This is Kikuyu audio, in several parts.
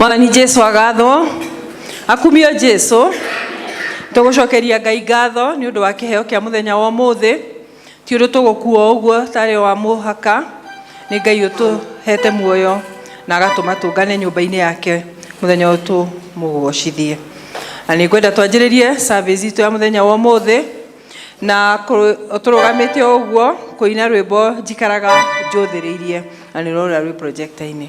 Mwathani Jesu agathwo akumio Jesu. Tũgũcokeria Ngai ngatho nĩ ũndũ wa kĩheo kĩa mũthenya wa ũmũthĩ. Ti ũndũ tũgũkua ũguo tarĩ wa mũhaka, nĩ Ngai ũtũhete muoyo na agatũma tũngane nyũmba-inĩ yake mũthenya ũyũ tũmũgocithie. Na nĩ ngwenda twanjĩrĩrie service itũ ya mũthenya wa ũmũthĩ na tũrũgamĩte o ũguo kũina rwĩmbo njikaraga njũthĩrĩirie, na nĩ rũrĩa rwĩ projector-inĩ.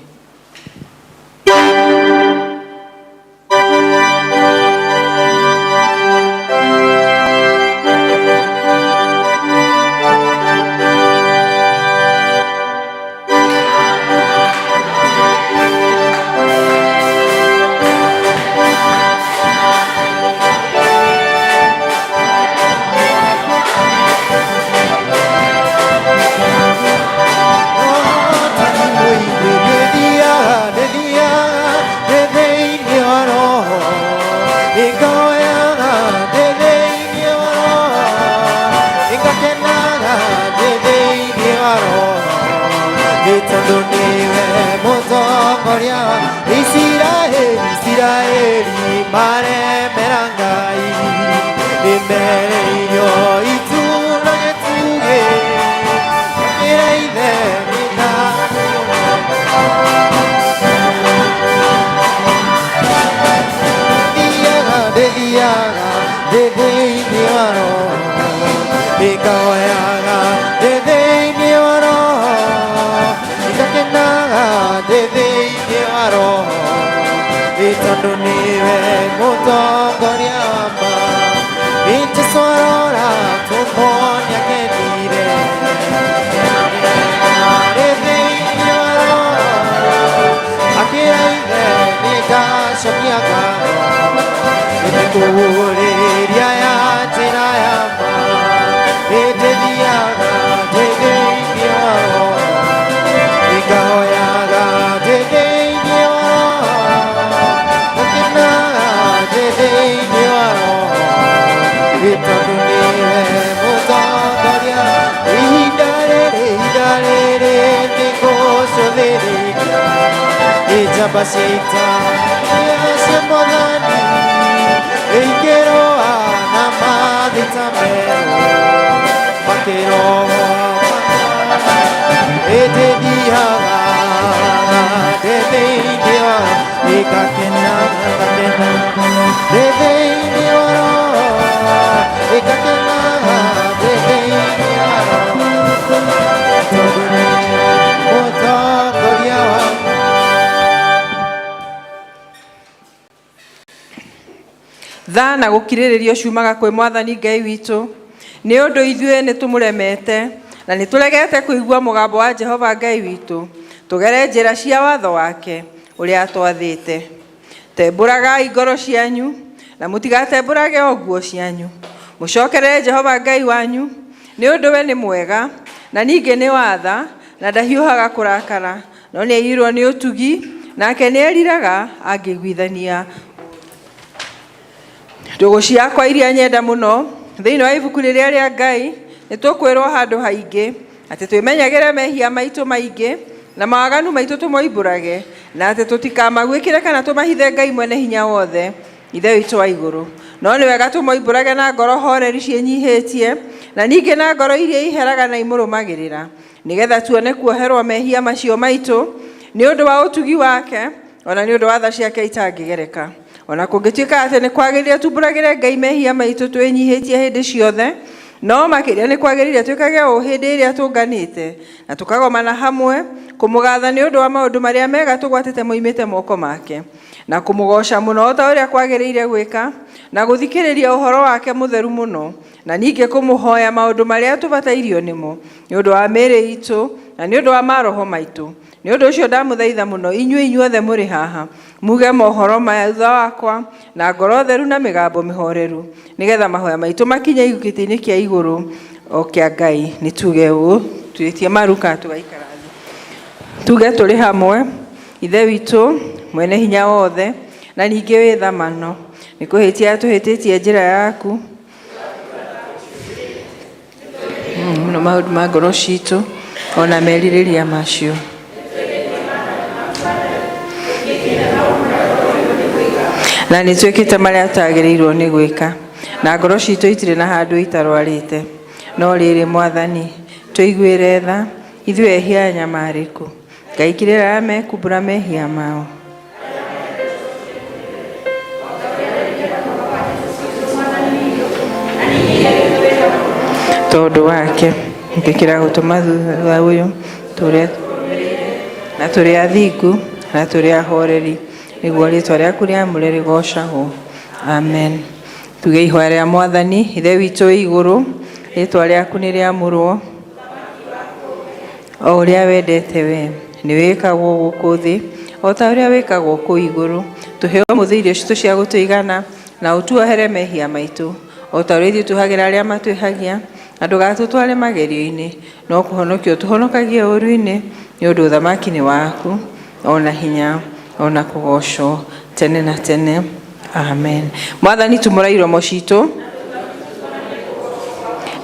Tondũ nĩwe mũtongoria wa Isiraeli, Isiraeli maremera Ngai, nĩmereirio itu na gĩtugĩ, makĩra ithe ndĩthiaga, ndĩthiaga ndĩ thĩinĩ wa Roho, ndĩkahoyaga ndĩ thĩinĩ wa Roho, ndĩgakenaga ndĩ thĩinĩ wa Roho, ĩ tondũ nĩwe mũtongoria wa ma. Ĩ Jesũ arora tũmone akenire, arĩ thĩinĩ wa Roho, akĩra ithe nĩngacokia ngatho, nĩngũũrĩria ya njĩra ya ma, ĩndĩthiaga ndĩ thĩinĩ wa Roho, nĩngahoyaga ndĩ thĩinĩ wa Roho, ngakenaga ndĩ thĩinĩ wa Roho, ĩ tondũ nĩwe mũtongoria. Ihinda rĩrĩ, ihinda rĩrĩ nĩngũcũthĩrĩria ĩ njamba cia ita cia Mwathani, ikĩrũa na mathita merũ, makĩroha ĩndĩthiaga ndĩ thĩinĩ wa, ĩgakenaga ngakena ndĩ thĩinĩ wa Roho, ĩgakenaga ndĩ thĩinĩ wa Roho, tondũ nĩwe mũtongoria wa. Tha na gũkirĩrĩrio ciumaga kwĩ Mwathani Ngai witũ, nĩ ũndũ ithuĩ nĩ tũmũremete na nĩ tũregete kũigua mũgambo wa Jehova Ngai witũ, tũgere njĩra cia watho wake ũrĩa atwathĩte. Tembũragai ngoro cianyu na mũtigatembũrage o nguo cianyu, mũcokerere Jehova Ngai wanyu, nĩ ũndũ we nĩ mwega na ningĩ nĩ watha na ndahiũhaga kũrakara, no nĩ aiyũirwo nĩ ũtugi, nake nĩ eriraga angĩiguithania. Ndũgũ ciakwa iria nyenda mũno, thĩinĩ wa ibuku rĩrĩa rĩa Ngai nĩ tũkwĩrwo handũ haingĩ atĩ twĩmenyagĩre mehia maitũ maingĩ na mawaganu maitũ tũmoimbũrage, na atĩ tũtikamaguĩkĩre kana tũmahithe Ngai mwene hinya wothe, Ithe witũ wa igũrũ. No nĩ wega tũmoimbũrage na ngoro horeri ciĩnyihĩtie, na ningĩ na ngoro iria iheraga na imũrũmagĩrĩra, nĩgetha tuone kuoherwo mehia macio maitũ nĩ ũndũ wa ũtugi wake, ona nĩ ũndũ wa tha ciake itangĩgereka. Ona kũngĩtuĩka atĩ nĩ kwagĩrĩire tumbũragĩre Ngai mehia maitũ twĩnyihĩtie hĩndĩ ciothe, no makĩria nĩ kwagĩrĩire twĩkage ũũ hĩndĩ ĩrĩa tũnganĩte na tũkagomana hamwe kũmũgatha nĩ ũndũ wa maũndũ marĩa mega tũgwatĩte moimĩte moko make, na kũmũgoca mũno o ta ũrĩa kwagĩrĩire gwĩka, na gũthikĩrĩria ũhoro wake mũtheru mũno, na ningĩ kũmũhoya maũndũ marĩa tũbatairio nĩmo nĩ ũndũ wa mĩĩrĩ itũ na nĩ ũndũ wa maroho maitũ. Nĩ ũndũ ũcio ndamũthaitha mũno inyuĩ inyuothe mũrĩ haha, muge mohoro maya thutha wakwa na ngoro theru na mĩgambo mĩhoreru, nĩgetha mahoya maitũ makinye gĩtĩ-inĩ kĩa igũrũ o kĩa Ngai. Nĩ tuge ũũ twĩtie maru kana tũgaikara thĩ, tuge tũrĩ hamwe. Ithe witũ mwene hinya wothe na ningĩ wĩ thamano, nĩ kũhĩtia tũhĩtĩtie njĩra yaku mũno maũndũ ma ngoro citũ ona merirĩria macio. Na nĩ twĩkĩte marĩa tũtagĩrĩirwo nĩ gwĩka, na ngoro citũ itirĩ na handũ itarwarĩte. No rĩrĩ Mwathani, tũiguĩre tha, ithuĩ ehia anyamarĩku. Ngai kirĩra arĩa mekumbũra mehia mao. Tondũ wake ngĩkĩra gũtũma thutha ũyũ tũrĩa na tũrĩ athingu na tũrĩ ahoreri, nĩguo rĩtwa rĩaku rĩamũre rĩgocagwo. Amen. Tuge ihoya rĩa Mwathani. Ithe witũ wĩ igũrũ, rĩtwa rĩaku nĩ rĩamũrwo, o ũrĩa wendete we nĩ wĩkagwo gũkũ thĩ o ta ũrĩa wĩkagwo kũu igũrũ. Tũhe ũmũthĩ irio citũ cia gũtũigana, na ũtuohere mehia maitũ o ta ũrĩa ithuĩ tuohagĩra arĩa matwĩhagia, na ndũgatũtware magerio-inĩ, no kũhonokia ũtũhonokagie ũũru-inĩ, nĩ ũndũ ũthamaki nĩ waku, ona hinya, ona kũgocwo tene na tene. Amen. Mwathani, tumũra iromo citũ.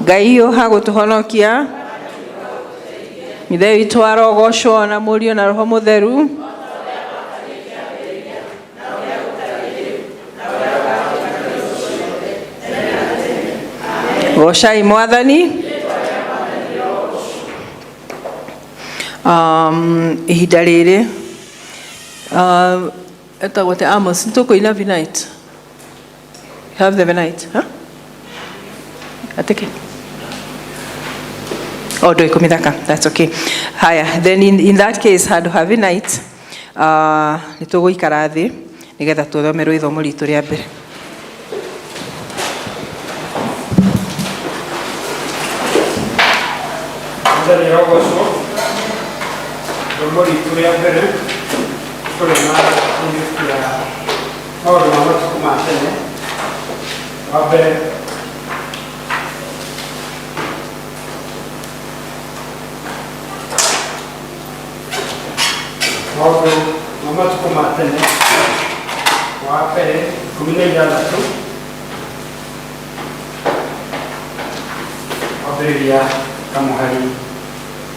Ngai ũha gũtũhonokia. Ithe witũ arogocwo na Mũriũ na Roho Mũtheru. Gocai Mwathani. Ihinda rĩrĩ etagwo atĩa? Amos, nĩtũkũina Vinight. Have the Vinight, huh? Atĩkĩ? Oh, ndũĩ kũmĩthaka. That's okay. Haya, then in that case, handũ ha Vinight, nĩ tũgũikara thĩ nĩgetha tũthomerwo ithomo ritũ rĩa mbere. Mwathani arogocwo. Ithomo ritũ rĩa mbere tũrĩ na ibuku ya Maũndũ ma Matukũ ma Tene. Wa mbere, Maũndũ ma Matukũ ma Tene, wa mbere 16, kwambĩrĩria kamũhari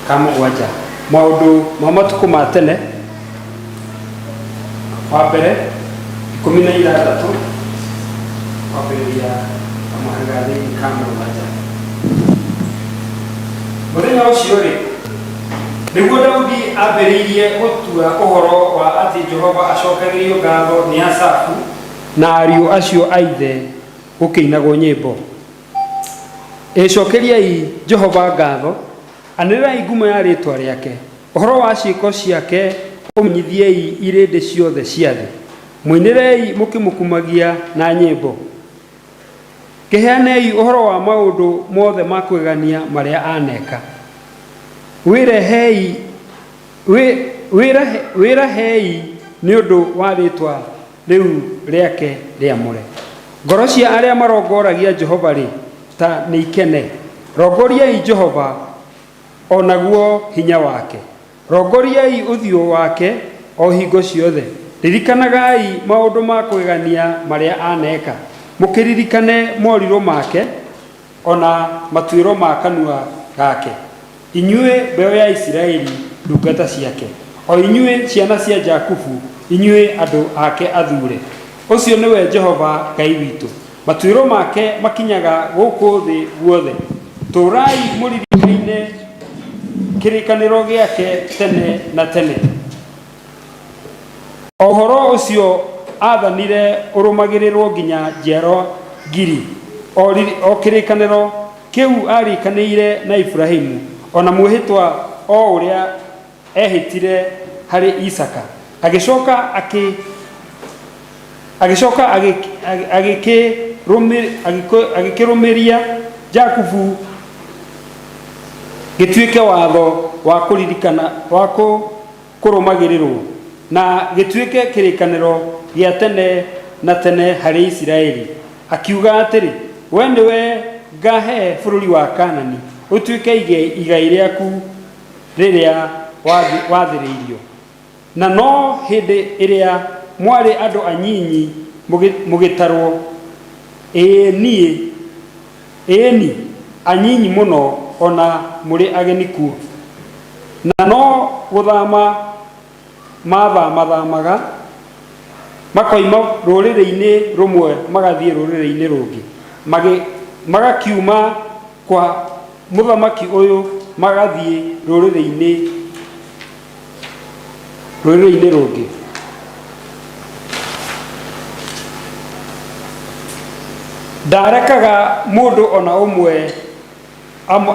ka 7. Maũndũ ma Matukũ ma Tene, wa mbere 16, kwambĩrĩria kamũhari ga thĩinĩ ka 7. Mũthenya ũcio-rĩ, nĩguo Daudi ambĩrĩirie gũtua ũhoro wa atĩ Jehova acokagĩrio ngatho nĩ Asafu na ariũ acio a ithe gũkĩinagwo nyĩmbo. Ĩ cokeriai Jehova ngatho, anĩrĩrai ngumo ya rĩĩtwa rĩake, ũhoro wa ciĩko ciake ũmenyithiei irĩndĩ ciothe cia thĩ. Mũinĩrei mũkĩmũkumagia na nyĩmbo, kĩheanei ũhoro wa maũndũ mothe ma kũgegania marĩa aneka. Wĩrehei, wĩrahei nĩ ũndũ wa rĩĩtwa rĩu rĩake rĩamũre. Ngoro cia arĩa marongoragia Jehova-rĩ, ta nĩikene. Rongoriai Jehova, o naguo hinya wake. Rongoriai ũthiũ wake o hingo ciothe. Ririkanagai maũndũ ma kũgegania marĩa aneka, mũkĩririkane morirũ make, o na matuĩro ma kanua gake. Inyuĩ mbeũ ya Isiraeli, ndungata ciake, o inyuĩ ciana cia Jakubu, inyuĩ andũ ake athuure. Ũcio nĩwe Jehova Ngai witũ, matuĩro make makinyaga gũkũ thĩ guothe. Tũũrai mũririkaine kĩrĩkanĩro gĩake tene na tene. O ũhoro ũcio aathanire ũrũmagĩrĩrũo nginya njiaro ngiri, o kĩrĩkanĩro kĩu aarĩkanĩire na Iburahimu, o na mwĩhĩtwa o ũrĩa ehĩtire harĩ Isaaka. Agĩcoka agĩcoka agĩkĩrũmĩria Jakubu gĩtuĩke watho wa kũririkana wa kũrũmagĩrĩrũo, na gĩtuĩke kĩrĩkanĩro gĩa tene na tene harĩ Isiraeli, akiuga atĩrĩ, Wee nĩwe ngahe bũrũri wa Kaanani ũtuĩke igai rĩaku rĩrĩa wathĩrĩirio. Na no hĩndĩ ĩrĩa mwarĩ andũ anyinyi mũgĩtarũo, ĩĩ niĩ, ĩĩ-ni, anyinyi mũno, o na mũrĩ ageni kuo. Na no gũthama mathamathamaga Makoima rũrĩrĩ-inĩ rũmwe magathiĩ rũrĩrĩ-inĩ rũngĩ, magakiuma kwa mũthamaki ũyũ magathiĩ rũrĩrĩ-inĩ rũngĩ. Ndarekaga mũndũ ona ũmwe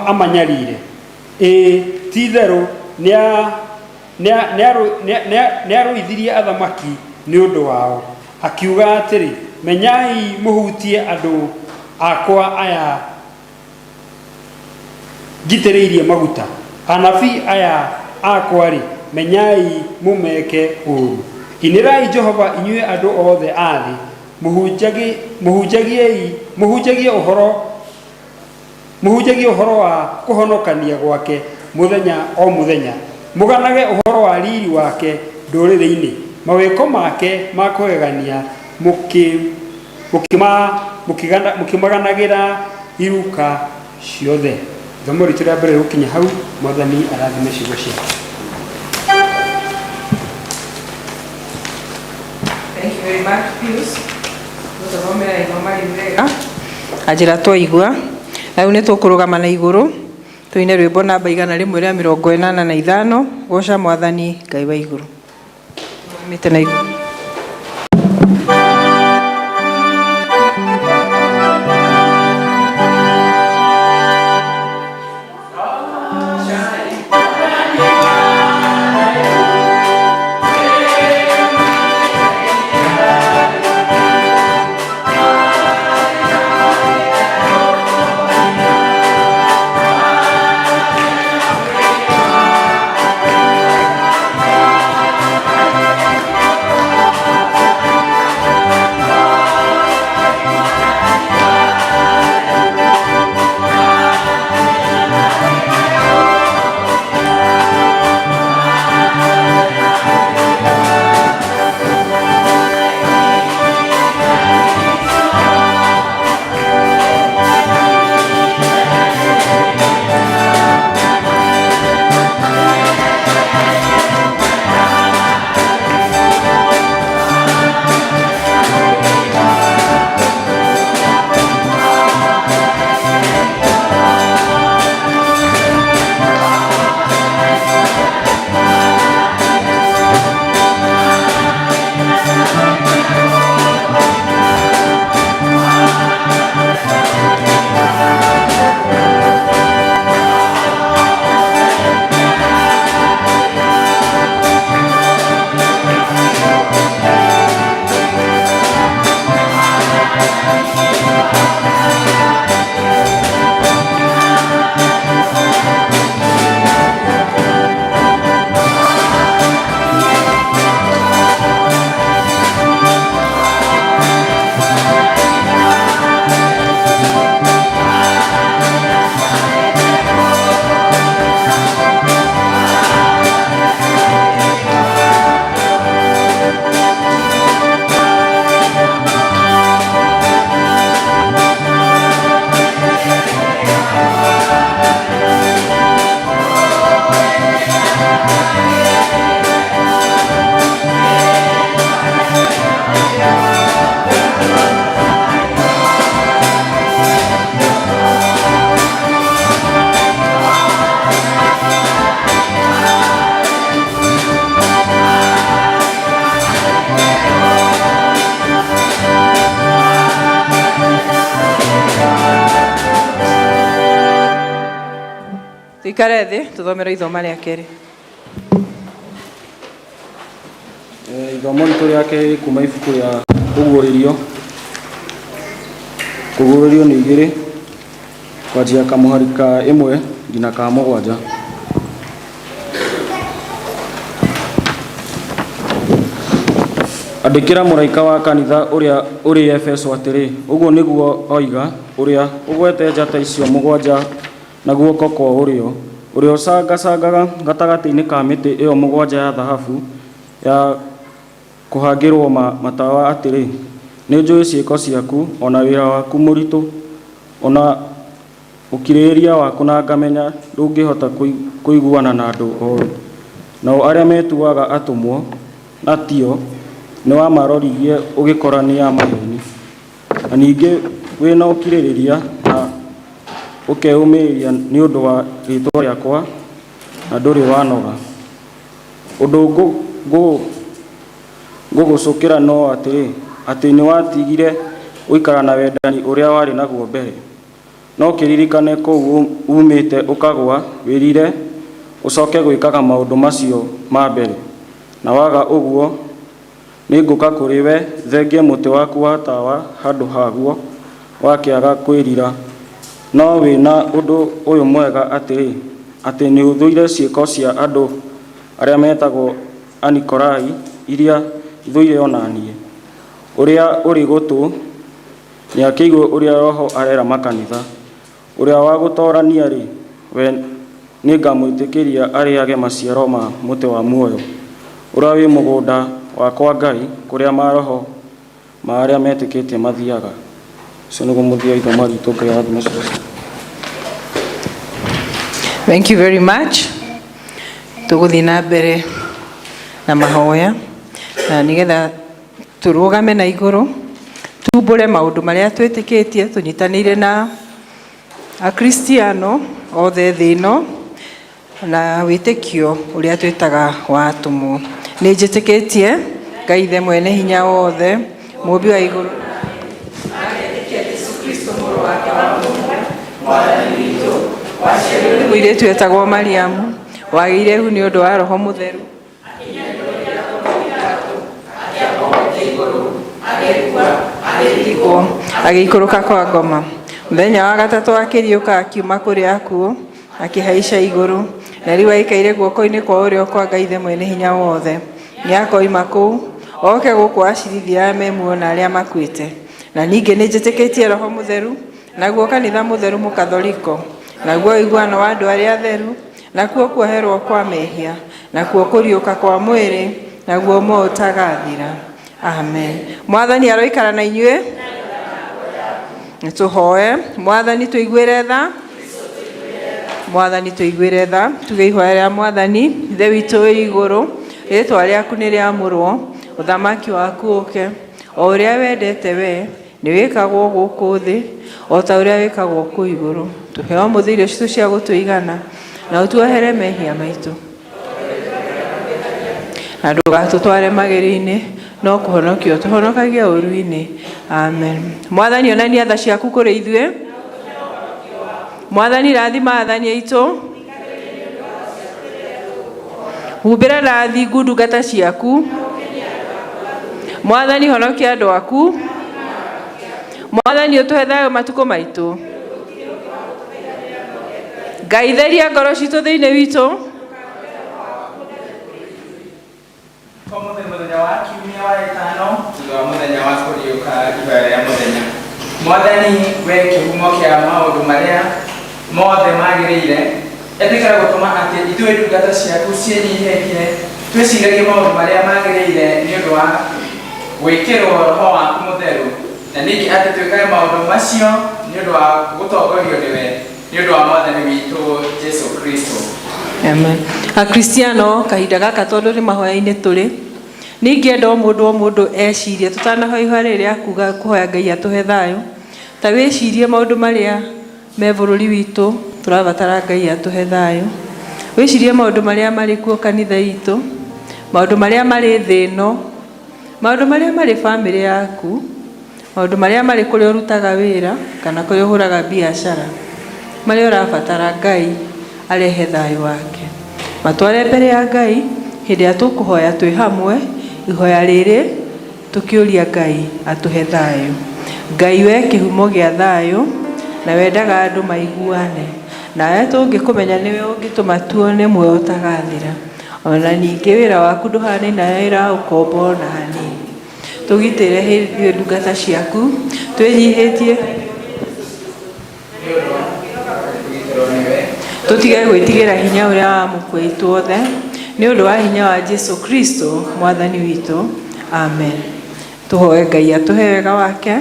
amanyarire. Ĩĩ, ti-itherũ nĩarũithirie athamaki nĩ ũndũ wao, akiuga atĩrĩ, menyai mũhutie andũ akwa aya njitĩrĩirie maguta, anabii aya akwa-rĩ, menyai mũmeke ũũru. Inĩrai Jehova inyuĩ andũ othe a thĩ, mũhunjagie ũhoro wa kũhonokania gwake mũthenya o mũthenya, mũganage ũhoro wa riri wake ndũrĩrĩ-inĩ, mawĩko make ma kũgegania mũkĩmaganagĩra iruka ciothe. Ithomo ritũ rĩa mbere rĩgũkinya hau. Mwathani arathime ciugo ciake. Thank you very much, Pius. Gũtũthomera ithoma rĩu wega. Anjĩra twaigua. Na rĩu nĩ tũkũrũgama na igũrũ tũine rwĩmbo namba 185, goca Mwathani Ngai wa igũrũ. Tũrũgamĩte na igũrũ. Tuikare thĩ tũthomere ithoma rĩa kerĩ. Ithomo ritũ rĩa kerĩ kuma ibuku rĩa Kũguũrĩrio. Kũguũrĩrio nĩ 2 kwanjia kamũhari ka 1 nginya ka 7. Andĩkĩra mũraika wa kanitha ũrĩa ũrĩ Efeso atĩrĩ, ũguo nĩguo oiga, ũrĩa ũgwete njata icio 7 na guoko kwa ũrĩo, ũrĩa ũcangacangaga gatagatĩ-inĩ ka mĩtĩ ĩyo 7 ya thahabu ya kũhangĩrwo matawa atĩrĩ, nĩnjũĩ ciĩko ciaku, ona wĩra waku mũritũ, ona ũkirĩrĩria waku, na ngamenya ndũngĩhota kũiguana na andũ oru. Nao arĩa metuaga atũmwo na tio, Nĩwamaroririe ũgĩkora nĩ a maheni. Na ningĩ wĩ na ũkirĩrĩria na ũkeũmĩrĩria nĩ ũndũ wa rĩĩtwa rĩakwa, na ndũrĩ wanoga. Ũndũ ngũgũcũkĩra no atĩrĩ, atĩ nĩwatigire gũikara na wendani ũrĩa warĩ naguo mbere. No kĩririkane kũu uumĩte ũkagũa, wĩrire, ũcoke gwĩkaga maũndũ macio ma mbere. Na waga ũguo, nĩngũka kũrĩ we, thengie mũtĩ waku wa tawa handũ haguo wakĩaga kwĩrira. No wĩ na ũndũ ũyũ mwega atĩrĩ, atĩ nĩũthũire ciĩko cia andũ arĩa metagwo Anikorai, iria thũire o na niĩ. Ũrĩa ũrĩ gũtũ nĩakĩigue ũrĩa Roho arera makanitha. Ũrĩa wa gũtoorania-rĩ, we nĩngamwĩtĩkĩria arĩage maciaro ma mũtĩ wa muoyo, ũrĩa wĩ mũgũnda wa kwa Ngai, kũrĩa maroho ma arĩa metĩkĩtie mathiaga. Ũcio nĩguo mũthia wa ithomo ritũ. Ngai arathime ciugo ciake. Thank you very much. Tũgũthiĩ na mbere na mahoya na nĩgetha tũrũgame na igũrũ tumbũre maũndũ marĩa twĩtĩkĩtie tũnyitanĩire na Akristiano othe thĩ ĩno na wĩtĩkio ũrĩa twĩtaga wa atũmwo. Nĩ njĩtĩkĩtie Ngai Ithe mwene hinya wothe, mũmbi wa igũrũ mũirĩtu etagwo Mariamu, wagĩire ihu nĩ ũndũ wa Roho Mũtheru, agĩthikwo, agĩikũrũka kwa ngoma. Mũthenya wa gatatũ akĩriũka akiuma kũrĩ akuũ, akĩhaica igũrũ, na rĩu aikaire guoko-inĩ kwa ũrĩo kwa Ngai Ithe mwene hinya wothe. Nĩakoima kũu, oke gũkũ acirithie arĩa me muoyo na arĩa makuĩte. Na ningĩ nĩ njĩtĩkĩtie Roho Mũtheru, naguo kanitha mũtheru mũkathoriko, naguo ũiguano wa andũ arĩa atheru, nakuo kuoherwo kwa mehia, nakuo kũriũka kwa mwĩrĩ, naguo muoyo ũtagathira. Amen. Mwathani aroikara na inyuĩ. Nĩtũhoe. Mwathani tũiguĩre tha. Mwathani tũiguĩre tha. Tuge ihoya rĩa Mwathani. Ithe witũ wĩ igũrũ, rĩtwa rĩaku nĩ rĩamũrwo, ũthamaki waku ũke, o ũrĩa wendete we nĩ wĩkagwo gũkũ thĩ o ta ũrĩa wĩkagwo kũu igũrũ. Tũhe o mũthĩ irio citũ cia gũtũigana, na ũtuohere mehia maitũ, na ndũgatũtware magerio-inĩ, no kũhonokio tũhonokagie ũũru-inĩ. Amen. Mwathani onania tha ciaku kũrĩ ithuĩ. Mwathani rathima athani aitũ. Humbĩra na thingu ndungata ciaku. Mwathani honokia andũ aku. Mwathani ũtũhe thayũ matukũ maitũ. Ngai theria ngoro citũ thĩinĩ witũ. Ũmũthĩ mũthenya wa kiumia wa ĩtano thutha wa mũthenya wa kũriũka ihoya rĩa mũthenya. Mwathani we kĩhumo kĩa maũndũ marĩa mothe magĩrĩire, ĩtĩkĩra gũtũma atĩ ithuĩ ndungata ciaku ciĩnyihĩtie twĩciragie maũndũ marĩa magĩrĩire nĩ ũndũ wa gwĩkĩrwo Roho waku Mũtheru, na ningĩ atĩ twĩkage maũndũ macio nĩ ũndũ wa gũtongorio nĩwe, nĩ ũndũ wa Mwathani witũ Jesu Kristo. Amen. Akristiano kahinda gaka tondũ nĩ mahoya-inĩ tũrĩ, ningĩenda o mũndũ o mũndũ ecirie tũtanahoya ihoya rĩrĩ rĩa kuga kũhoya Ngai atũhe thayũ, ta wĩcirie maũndũ marĩa me bũrũri witũ tũrabatara Ngai atũhe thayũ. Wĩcirie maũndũ marĩa marĩ kuo kanitha itũ, maũndũ marĩa marĩ thĩ ĩno, maũndũ marĩa marĩ bamĩrĩ yaku, maũndũ marĩa marĩ kũrĩa ũrutaga wĩra kana kũrĩa ũhũraga biacara, marĩa ũrabatara Ngai arehe thayũ wake. Matware mbere ya Ngai hĩndĩ ĩrĩa tũkũhoya twĩ hamwe ihoya rĩrĩ tũkĩũria Ngai atũhe thayũ. Ngai we kĩhumo gĩa thayũ na wendaga andũ maiguane, nawe tũngĩkũmenya nĩwe ũngĩtũma tuone muoyo ũtagathira. Ona ningĩ wĩra waku ndũhanaine na wĩra wa ũkombo ona hanini. Tũgitĩre ithuĩ ndungata ciaku twĩnyihĩtie, tũtige gwĩtigĩra hinya ũrĩa wa mũkue ithuothe, nĩ ũndũ wa hinya wa Jesu Kristo Mwathani witũ. Amen. Tũhoe Ngai atũhe wega wake.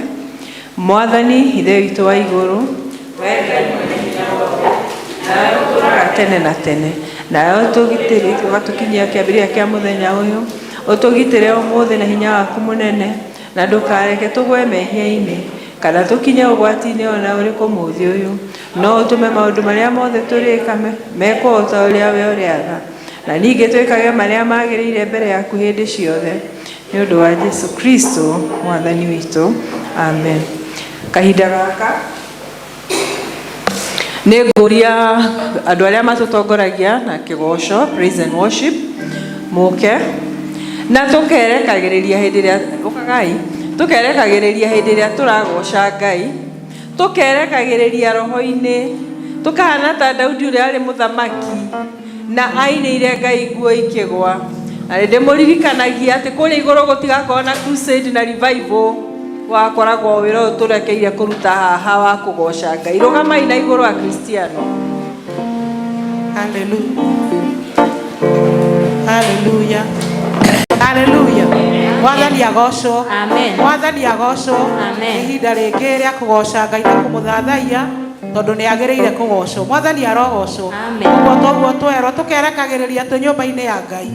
Mwathani Ithe witũ wa igũrũ, we Ngai mwene hinya wothe, nawe ũtũũraga tene na tene, nawe ũtũgitĩrĩte ũgatũkinyia kĩambĩrĩria kĩa mũthenya ũyũ. Ũtũgitĩre ũmũthĩ na hinya waku mũnene, na ndũkareke tũgwe mehia-inĩ kana tũkinye ũgwati-inĩ ona ũrĩkũ mũthĩ ũyũ, no ũtũme maũndũ marĩa mothe tũrĩka mekwo o ta ũrĩa we ũrĩatha, na ningĩ twĩkage marĩa magĩrĩire mbere yaku hĩndĩ ciothe, nĩ ũndũ wa Jesu Kristo mwathani witũ, amen. Kahinda gaka nĩ ngũria andũ arĩa matũtongoragia na kĩgoco, praise and worship, mũke na tũkerekagĩrĩria hĩndĩ ĩrĩa ũkagai, tũkerekagĩrĩria hĩndĩ ĩrĩa tũragoca Ngai, tũkerekagĩrĩria roho-inĩ, tũkahana ta Daudi ũrĩa arĩ mũthamaki na ainĩire Ngai nguo ikĩgwa. Na nĩ ndĩmũririkanagia atĩ kũrĩa igũrũ gũtigakorwo na crusade na revival, wakoragwo wĩra ũyũ tũrekeire kũruta haha wa kũgoca Ngai. Rũgamai na igũrũ Akristiano. Hallelujah. Hallelujah. Hallelujah. Mwathani agocwo. Amen. Mwathani agocwo. Amen. Ihinda rĩngĩ rĩa kũgoca Ngai na kũmũthathaiya tondũ nĩ agĩrĩire kũgocwo. Mwathani arogocwo. Amen. Ũguo toguo twerwo tũkerekagĩrĩria twĩ nyũmba-inĩ ya Ngai.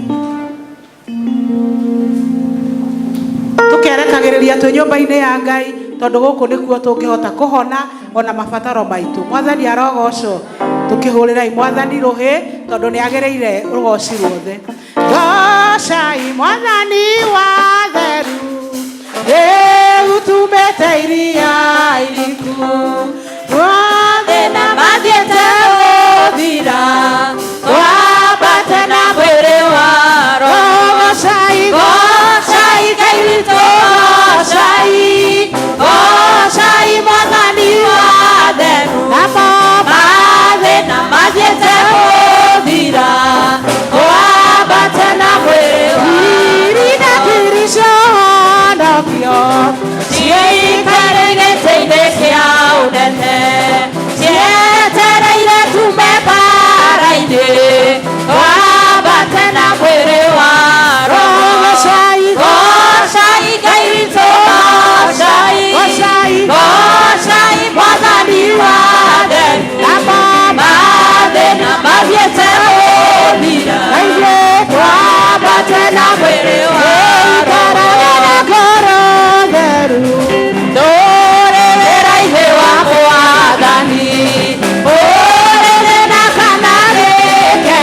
Tũkerekagĩrĩria twĩ nyũmba-inĩ ya Ngai tondũ gũkũ nĩkuo tũngĩhota kũhona ona mabataro maitũ. Mwathani arogocwo. Tũkĩhũrĩrai Mwathani rũhĩ tondũ nĩ agĩrĩire rũgoci ruothe. Gocai Mwathani wa theru, rĩu tumĩte iria iriku, Mathĩna mathiĩte gũthira, twambate na mwĩrĩ wa roho. Gocai, Gocai Ngai witũ, gocai, gocai Mwathani wa theru. Namo Mathĩna mathiĩte gũthira, twambate na mwĩrĩ wa Irina kiricohonokio, ciĩikarĩire gĩtĩ-inĩ kĩa ũnene, cietereire tume mbara-inĩ, twambate na mwĩrĩ wa roho. Gocai, Gocai Ngai witũ, gocai, Gocai, gocai Mwathani wa theru. Namo Mathĩna mathiĩte gũthira, na ithuĩ twambate na mwĩrĩ wa tũikarage na roho. ngoro theru. Tũrĩ wĩra-inĩ wa Mwathani, ũrĩrĩ na kana gĩkeno,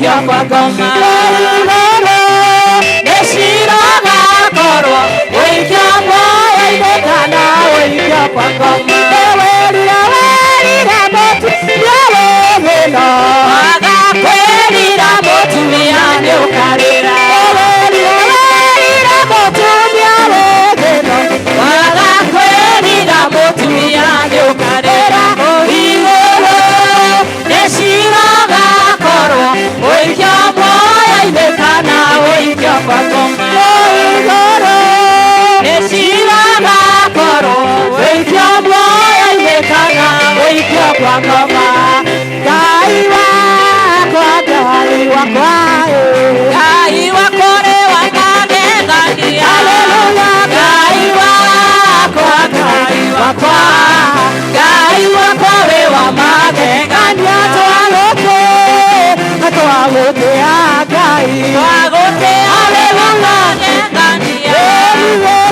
Ũikio kwa ngoma. Igũrũ nĩ cira ũgakorwo ũikio muoyo-inĩ kana ũikio kwa ngoma. Werira werira mũtumia wĩ thĩna. Waga kwĩrira mũtumia nĩ ũkarĩra. Werira werira mũtumia wĩ thĩna. Waga kwĩrira mũtumia nĩ ũkarĩra. Igũrũ nĩ cira ũgakorwo ũikio muoyo-inĩ kana ũikio kwa ngoma. Igũrũ nĩ cira ũgakorwo ũikio muoyo-inĩ kana ũikio kwa ngoma. Ngai wakwa, Ngai wakwa, Ngai wakwa nĩ wa magegania. Haleluya, Ngai wakwa, Ngai wakwa, Ngai wakwa wĩ wa magegania. Twagũtĩa, twagũtĩa Ngai, twagũtĩa, haleluya, magegania.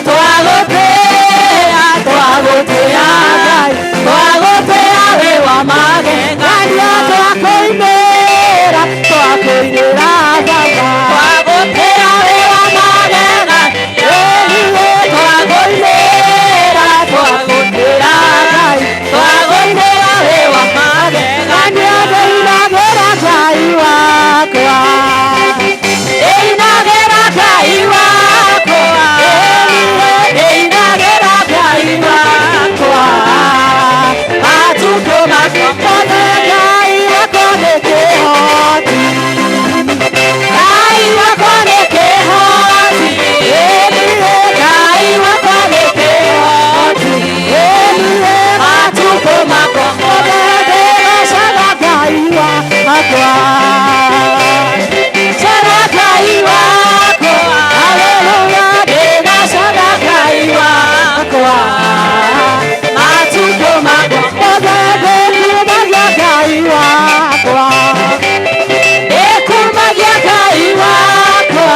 Twagũtĩa, twagũtĩa Ngai, twagũtĩa wĩ wa magegania. Twakũinĩra, twakũinĩra Baba, twagũtĩa wĩ wa magegania. Twagũinĩra, twagũtĩa Ngai, twagũinĩra wĩ wa magegania. Ndĩinagĩra Ngai wakwa, ndĩinagĩra Ngai wakwa, ndĩinagĩra Ngai wakwa matukũ makwa mothe. Ngai wakwa nĩ kĩhoti, Ngai wakwa nĩ kĩhoti, Ngai wakwa nĩ kĩhoti matukũ makwa mothe. Ndĩgocaga Ngai wakwa, Cara Ngai wakwa, haleluya, ndĩgocaga Ngai wakwa matukũ makwa mothe. Ndĩkumagia Ngai wakwa, ndĩkumagia Ngai wakwa,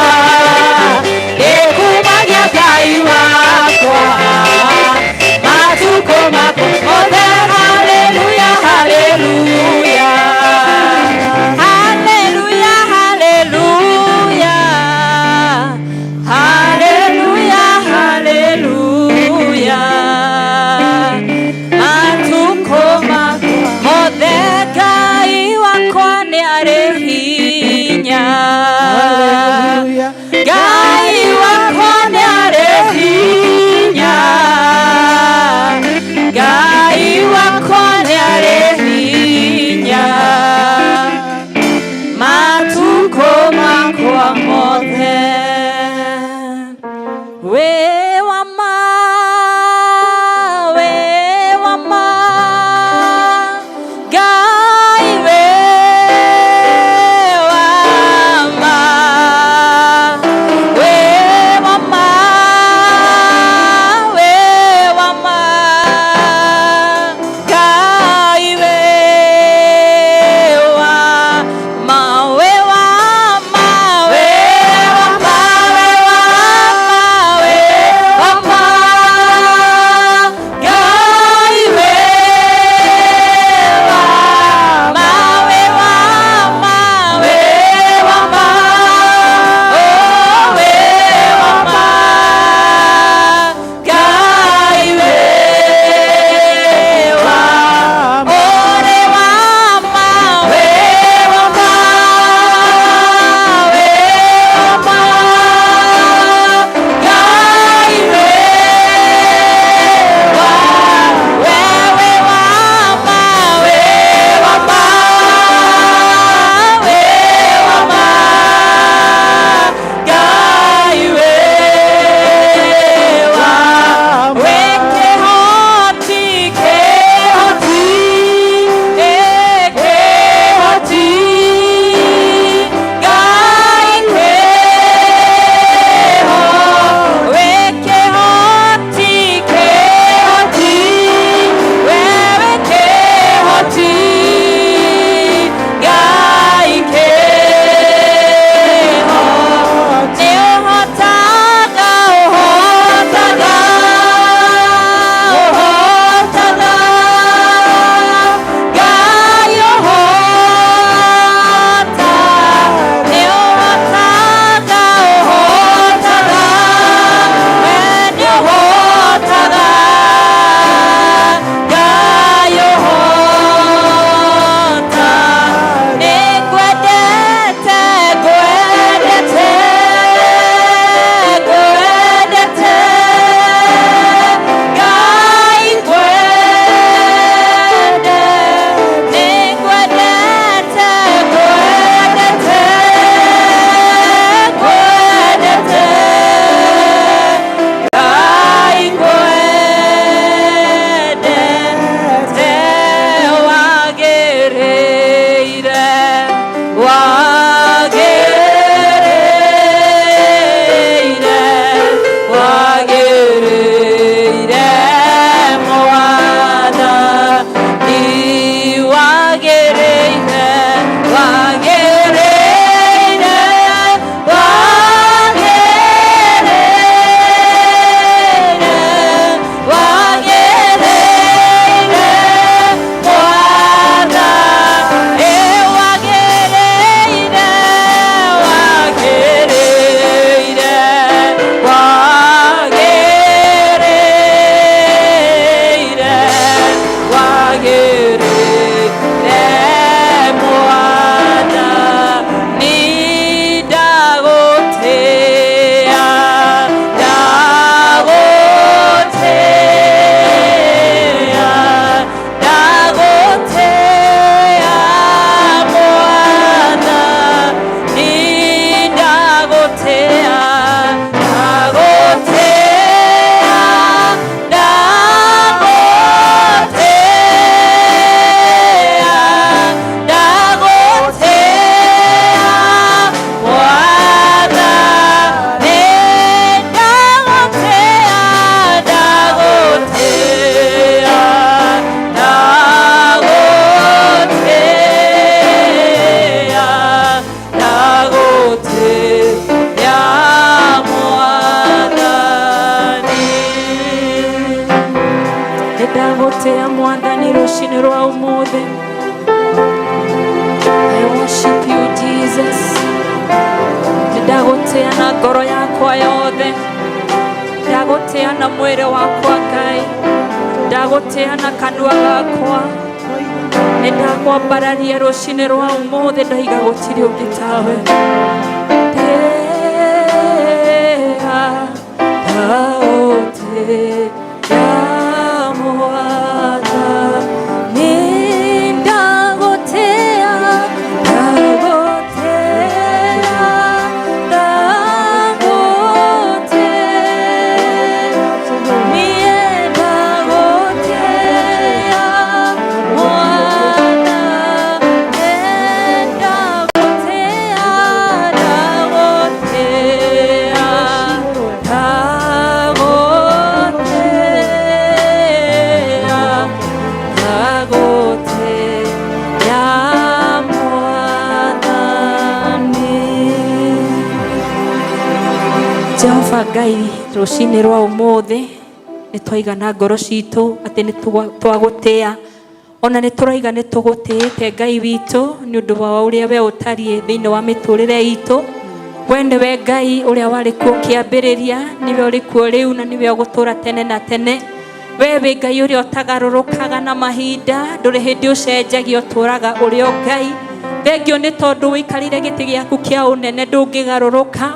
ndĩkumagia Ngai wakwa matukũ makwa mothe. Haleluya, haleluya. Rũcinĩ rwa ũmũthĩ. I worship you, Jesus. Ndagũtĩa na ngoro yakwa yothe, ndagũtĩa na mwĩrĩ wakwa Ngai, ndagũtĩa na kanua gakwa. Nĩ ndakwambararia rũcinĩ rwa ũmũthĩ, ndaiga gũtirĩ ũngĩ tawe. Tĩa, ndagũtĩa Mwathani, ndagũtĩa, ndagũtĩa, ndagũtĩa. Niĩ ndagũtĩa Mwathani, ndagũtĩa, ndagũtĩa, ndagũtĩa, ndagũtĩa Mwathani. Jehova Ngai, rũcinĩ rwa ũmũthĩ nĩ twaigana ngoro citũ atĩ nĩ twagũtĩa, ona nĩ tũraiga nĩ tũgũtĩĩte Ngai witũ nĩ ũndũ wa ũrĩa we ũtariĩ thĩinĩ wa mĩtũrĩre itũ. We nĩwe Ngai ũrĩa warĩ kuo kĩambĩrĩria, nĩwe ũrĩ kuo rĩu na nĩwe ũgũtũũra tene na tene. We wĩ Ngai ũrĩa ũtagarũrũkaga na mahinda, ndũrĩ hĩndĩ ũcenjagia, ũtũũraga ũrĩ o Ngai. Thengio nĩ tondũ ũikarĩire gĩtĩ gĩaku kĩa ũnene, ndũngĩgarũrũka.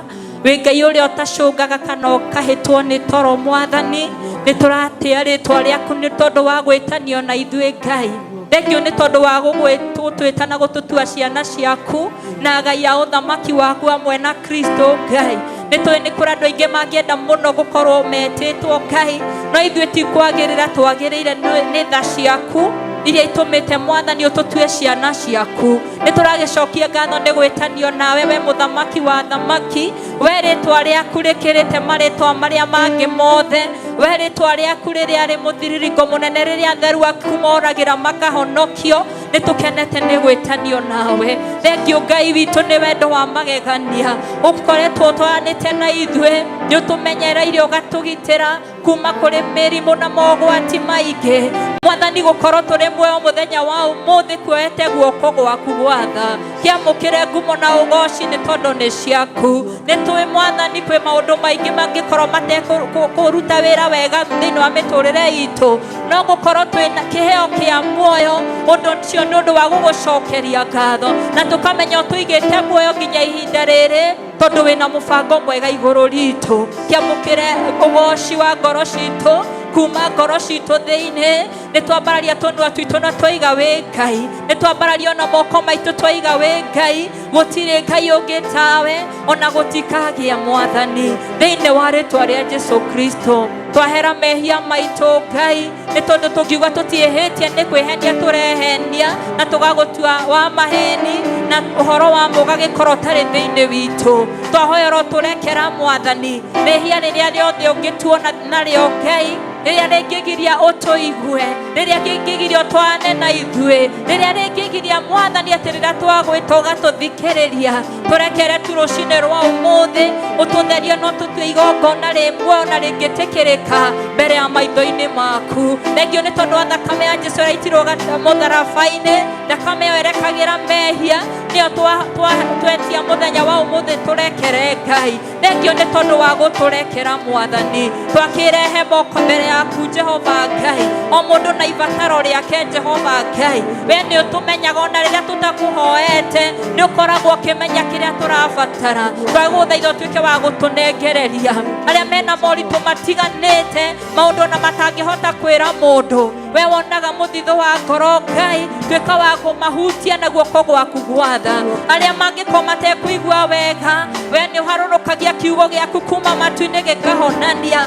Wĩ Ngai ũrĩa ũtacũngaga kana ũkahĩtwo nĩ toro. Mwathani, nĩ tũratĩa rĩtwa rĩaku nĩ tondũ wa gwĩtanio na ithuĩ. Ngai, thengio nĩ tondũ wa gũgũtwĩta na gũtũtua ciana ciaku na agai a ũthamaki waku hamwe na Kristo. Ngai, nĩ tũĩ nĩ kũrĩ andũ aingĩ mangĩenda mũno gũkorwo metĩtwo, Ngai, no ithuĩ ti kwagĩrĩra twagĩrĩire, nĩ tha ciaku iria itũmĩte, Mwathani, ũtũtue ciana ciaku. Nĩ tũragĩcokia ngatho nĩ gwĩtanio nawe, we mũthamaki wa thamaki, we rĩtwa rĩaku rĩkĩrĩte marĩtwa marĩa mangĩ mothe, we rĩtwa rĩaku rĩrĩa rĩ mũthiriringo mũnene, rĩrĩa atheru aku moragĩra makahonokio. Nĩ tũkenete nĩ gwĩtanio nawe. Thengio, Ngai witũ, nĩ wendo wa magegania ũkoretwo ũtwaranĩte na ithuĩ. Nĩ ũtũmenyereire, ũgatũgitĩra kuma kũrĩ mĩrimũ na mogwati maingĩ. Mwathani, gũkorwo tũrĩ muoyo mũthenya wa ũmũthĩ kuoete guoko gwaku gwatha. Kĩamũkĩre ngumo na ũgoci nĩ tondũ nĩ ciaku. Nĩ tũĩ, Mwathani, kwĩ maũndũ maingĩ mangĩkorwo matekũruta wĩra wega thĩinĩ wa mĩtũrĩre itũ, no gũkorwo twĩna kĩheo kĩa muoyo, ũndũ ũcio nĩ ũndũ wa gũgũcokeria ngatho, na tũkamenya ũtũigĩte muoyo nginya ihinda rĩrĩ tondũ wĩna mũbango mwega igũrũ ritũ. Kĩamũkĩre ũgoci wa ngoro citũ kuma ngoro citũ thĩinĩ. Nĩ twambararia tũnua twitũ na twaiga wĩ Ngai. Nĩ twambararia ona moko maitũ, twaiga wĩ Ngai. Gũtirĩ Ngai ũngĩ tawe, ona gũtikagĩa, Mwathani, thĩinĩ wa rĩtwa rĩa Jesu Kristo. Twahera mehia maitũ, Ngai, nĩ tondũ tũngiuga tũtiĩhĩtie nĩ kwĩhenia tũrehenia na tũgagũtua wa maheni, na ũhoro wa ma ũgagĩkorwo ũtarĩ thĩinĩ witũ. Twahoyerwo tũrekera, Mwathani, rĩhia rĩrĩa rĩothe ũngĩtuona narĩo, Ngai, rĩrĩa rĩngĩgiria ũtũigue, rĩrĩa rĩngĩgiria ũtwane na ithuĩ, rĩrĩa rĩngĩgiria, Mwathani, atĩ rĩrĩa twagwĩta ũgatũthikĩrĩria. Tũrekere tu rũcinĩ rwa ũmũthĩ, ũtũtherie no tũtue igongona rĩ muoyo na rĩngĩtĩkĩrĩka mbere ya maitho-inĩ maku. Thengio nĩ tondũ wa thakame ya Jesu ĩraitirwo mũtharaba-inĩ. Thakame ĩyo ĩrekagĩra mehia, nĩyo twetia mũthenya wa ũmũthĩ tũrekere. Ngai, thengio nĩ tondũ wa gũtũrekera. Mwathani, twakĩrehe moko mbere yaku, Jehova Ngai, o mũndũ na ibataro rĩake. Jehova Ngai, we nĩ ũtũmenyaga ona rĩrĩa tũtakũhoete, nĩ ũkoragwo ũkĩmenya kĩrĩa tũrabatara. Twagũthaitha ũtuĩke wa gũtũnengereria arĩa mena moritũ matiganĩte, maũndũ na matangĩhota kwĩra mũndũ. We wonaga mũthithũ wa ngoro. Ngai, tuĩka wa kũmahutia na guoko gwaku gwatha. Arĩa mangĩkorwo matekũigua wega, we nĩ ũharũrũkagia kiugo gĩaku kuma matu-inĩ gĩkahonania.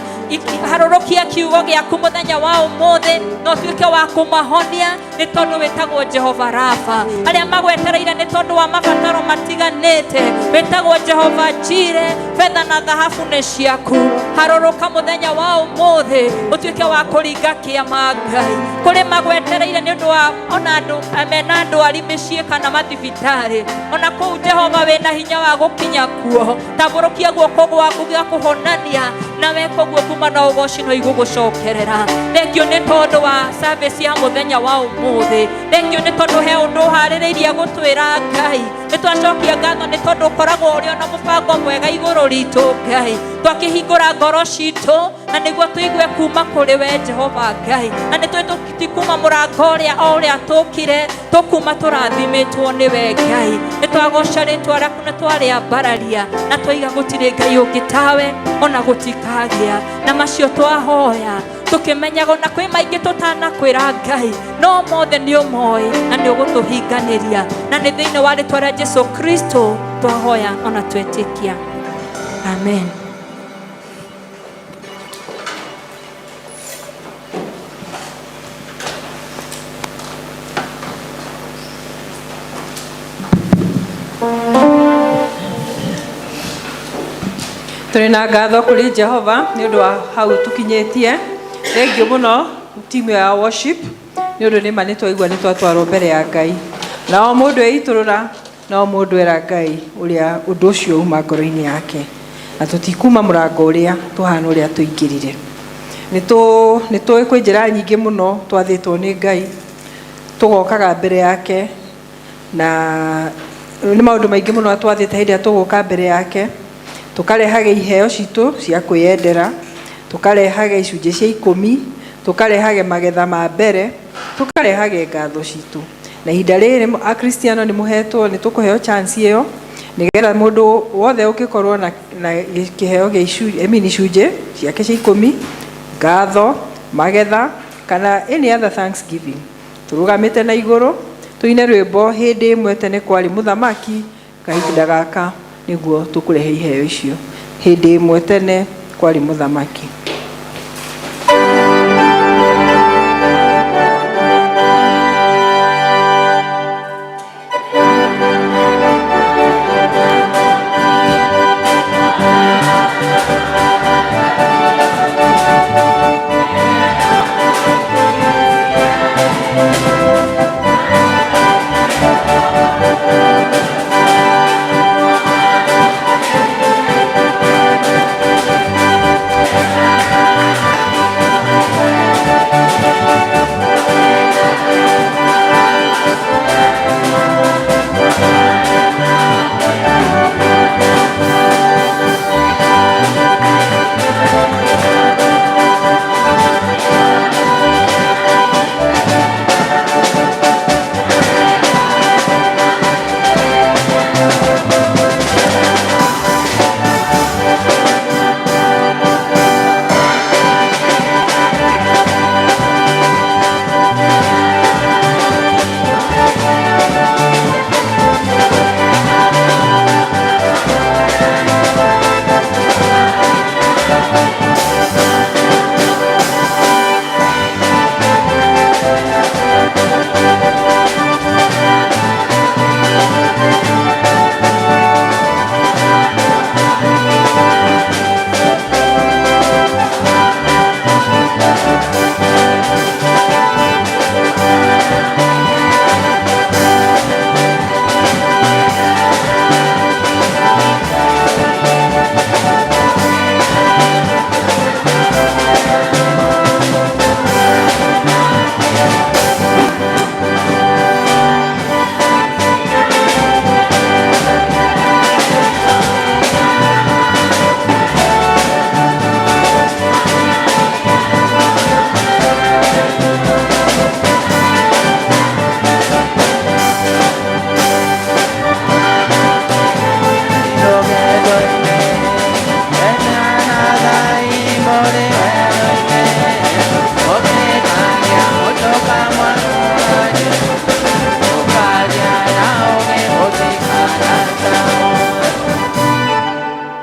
Harũrũkia kiugo gĩaku mũthenya wa ũmũthĩ na ũtuĩke wa kũmahonia, nĩ tondũ wĩtagwo Jehova Rafa. Arĩa magwetereire nĩ tondũ wa mabataro matiganĩte, wĩtagwo Jehova Jire. Betha na thahabu nĩ ciaku. Harũrũka mũthenya wa ũmũthĩ, ũtuĩke wa kũringa kĩama. Ngai, Kũrĩ magwetereire nĩ ũndũ wa ona andũ mena ndwari mĩciĩ kana mathibitarĩ. Ona kũu Jehova wĩna hinya wa gũkinya kuo. Tambũrũkia guoko gwaku gĩa kũhonania na weka ũguo kuma na ũgoci no igũgũcokerera. Thengio nĩ tondũ wa service ya mũthenya wa ũmũthĩ. Thengio nĩ tondũ he ũndũ ũharĩrĩirie gũtwĩra Ngai. Nĩ twacokia ngatho nĩ tondũ ũkoragwo ũrĩ ona mũbango mwega igũrũ ritũ Ngai. Twakĩhingũra ngoro citũ na nĩguo tũigue kuma kũrĩ we Jehova Ngai. Na nĩ tũĩ tũtikuma mũrango ũrĩa o ũrĩa tũkire, tũkuma tũrathimĩtwo nĩwe Ngai. Nĩ twagoca rĩtwa rĩaku na twarĩambararia na twaiga gũtirĩ Ngai ũngĩ tawe ona gũtikagĩa. Na macio twahoya tũkĩmenyaga ona kwĩ maingĩ tũtanakwĩra Ngai, no mothe nĩ ũmoĩ na nĩ ũgũtũhinganĩria. Na nĩ thĩinĩ wa rĩtwa rĩa Jesu Kristo twahoya ona twetĩkia. Amen. Tũrĩ na ngatho kũrĩ Jehova nĩ ũndũ wa hau tũkinyĩtie. Thengiũ mũno timu ya worship nĩ ũndũ nĩma nĩ twaigua nĩ twatwarwo mbere ya Ngai. Na o mũndũ eitũrũra na o mũndũ era Ngai ũrĩa ũndũ ũcio uma ngoro-inĩ yake. Na tũtikuma mũrango ũrĩa tũhana ũrĩa tũingĩrire. Nĩ tũĩ kwĩ njĩra nyingĩ mũno twathĩtwo nĩ Ngai tũgokaga mbere yake na nĩ maũndũ maingĩ mũno atwathĩte hĩndĩ ĩrĩa tũgũka mbere yake. Tũkarehage iheo citũ cia kwĩyendera, tũkarehage icunjĩ cia ikũmi, tũkarehage magetha ma mbere, tũkarehage ngatho citũ. Na ihinda rĩrĩ akristiano nĩ mũhetwo, nĩ tũkũheo chance ĩyo nĩgetha mũndũ wothe ũngĩkorwo na kĩheo gĩa I mean icunjĩ ciake cia ikũmi, ngatho, magetha kana any other thanksgiving. Tũrũgamĩte na igũrũ tũine rwĩmbo hĩndĩ ĩmwe tene kwarĩ mũthamaki, kahinda gaka nĩguo tũkũrehe iheo icio. Hĩndĩ ĩmwe tene kwarĩ mũthamaki.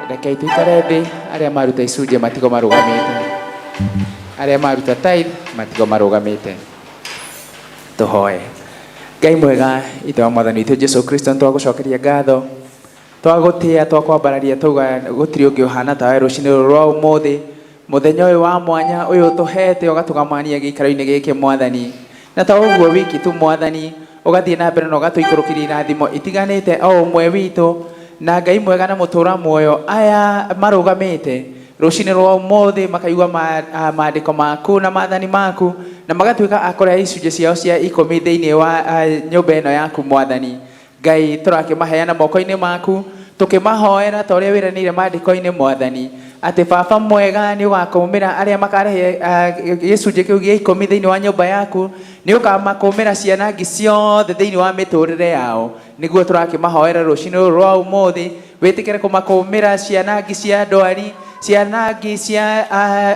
Reke tuikare thĩ, arĩa maruta icunjĩ matigo marũgamĩte, arĩa maruta tithe matigo marũgamĩte. Tũhoe. Ngai mwega, Ithe wa Mwathani witũ Jesu Kristo, nĩtwagũcokeria ngatho, twagũtĩa, twakwambararia, twauga gũtirĩ ũngĩ ũhana tawe rũcinĩ rũrũ rwa ũmũthĩ. Mũthenya ũyũ wa mwanya ũyũ ũtũhete ũgatũgamania gĩikaro-inĩ gĩkĩ Mwathani. Na to ũguo wiki tu Mwathani, ũgathiĩ na mbere na ũgatũikũrũkĩria irathimo itiganĩte o ũmwe witũ. Na Ngai mwega na mũtũra muoyo, aya marũgamĩte rũcinĩ rwa ũmũthĩ makaigua maandĩko maku na maathani maku, na magatuĩka a kũrehe icunjĩ ciao cia 10 thĩinĩ wa nyũmba ĩno yaku Mwathani. Ngai tũrakĩmaheana moko-inĩ maku, tũkĩmahoera ta ũrĩa wĩranĩire maandĩko-inĩ Mwathani, atĩ Baba mwega nĩ ũgakũmĩra arĩa makarehe gĩcunjĩ kĩu gĩa 10 thĩinĩ wa nyũmba yaku, nĩ ũkamakũmĩra ciana ngi ciothe thĩinĩ wa mĩtũrĩre yao. Nĩguo tũrakĩmahoera rũcinĩ rũrũ rwa ũmũthĩ, wĩtĩkĩre kũmakũmĩra ciana ngi cia ndwari, ciana ngi cia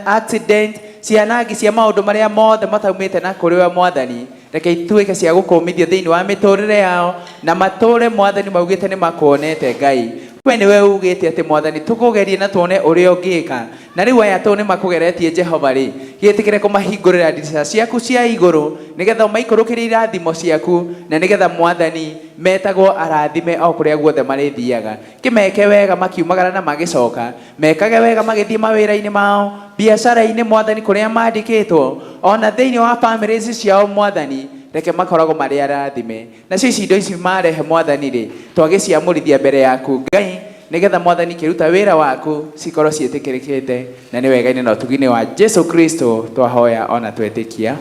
accident, ciana ngi cia maũndũ marĩa mothe mataumĩte na kũrĩ we Mwathani. Reke ituĩke cia gũkũmithio thĩinĩ wa mĩtũrĩre yao, na matũre Mwathani maugĩte nĩ makuonete Ngai. We nĩwe ugĩte atĩ Mwathani tũkũgerie na tuone ũrĩa ũngĩka. Na rĩu aya tũ nĩ makũgeretie Jehova rĩ, gĩtĩkĩre kũmahingũrĩra ndirica ciaku cia igũrũ, nĩgetha ũmaikũrũkĩrie irathimo ciaku, na nĩgetha Mwathani metagwo arathime o kũrĩa guothe marĩthiaga. Kĩmeke wega makiumagara na magĩcoka, mekage wega magĩthiĩ mawĩra-inĩ mao, biacara-inĩ Mwathani kũrĩa mandĩkĩtwo, ona thĩinĩ wa families ciao Mwathani, reke makoragwo marĩ arathime. Nacio ici indo ici marehe Mwathani rĩ, twagĩciamũrithia mbere yaku Ngai, nĩgetha Mwathani kĩruta wĩra waku cikorwo ciĩtĩkĩrĩkĩte, na nĩ wega-inĩ na ũtugi-inĩ wa Jesu Kristo twahoya ona twetĩkia.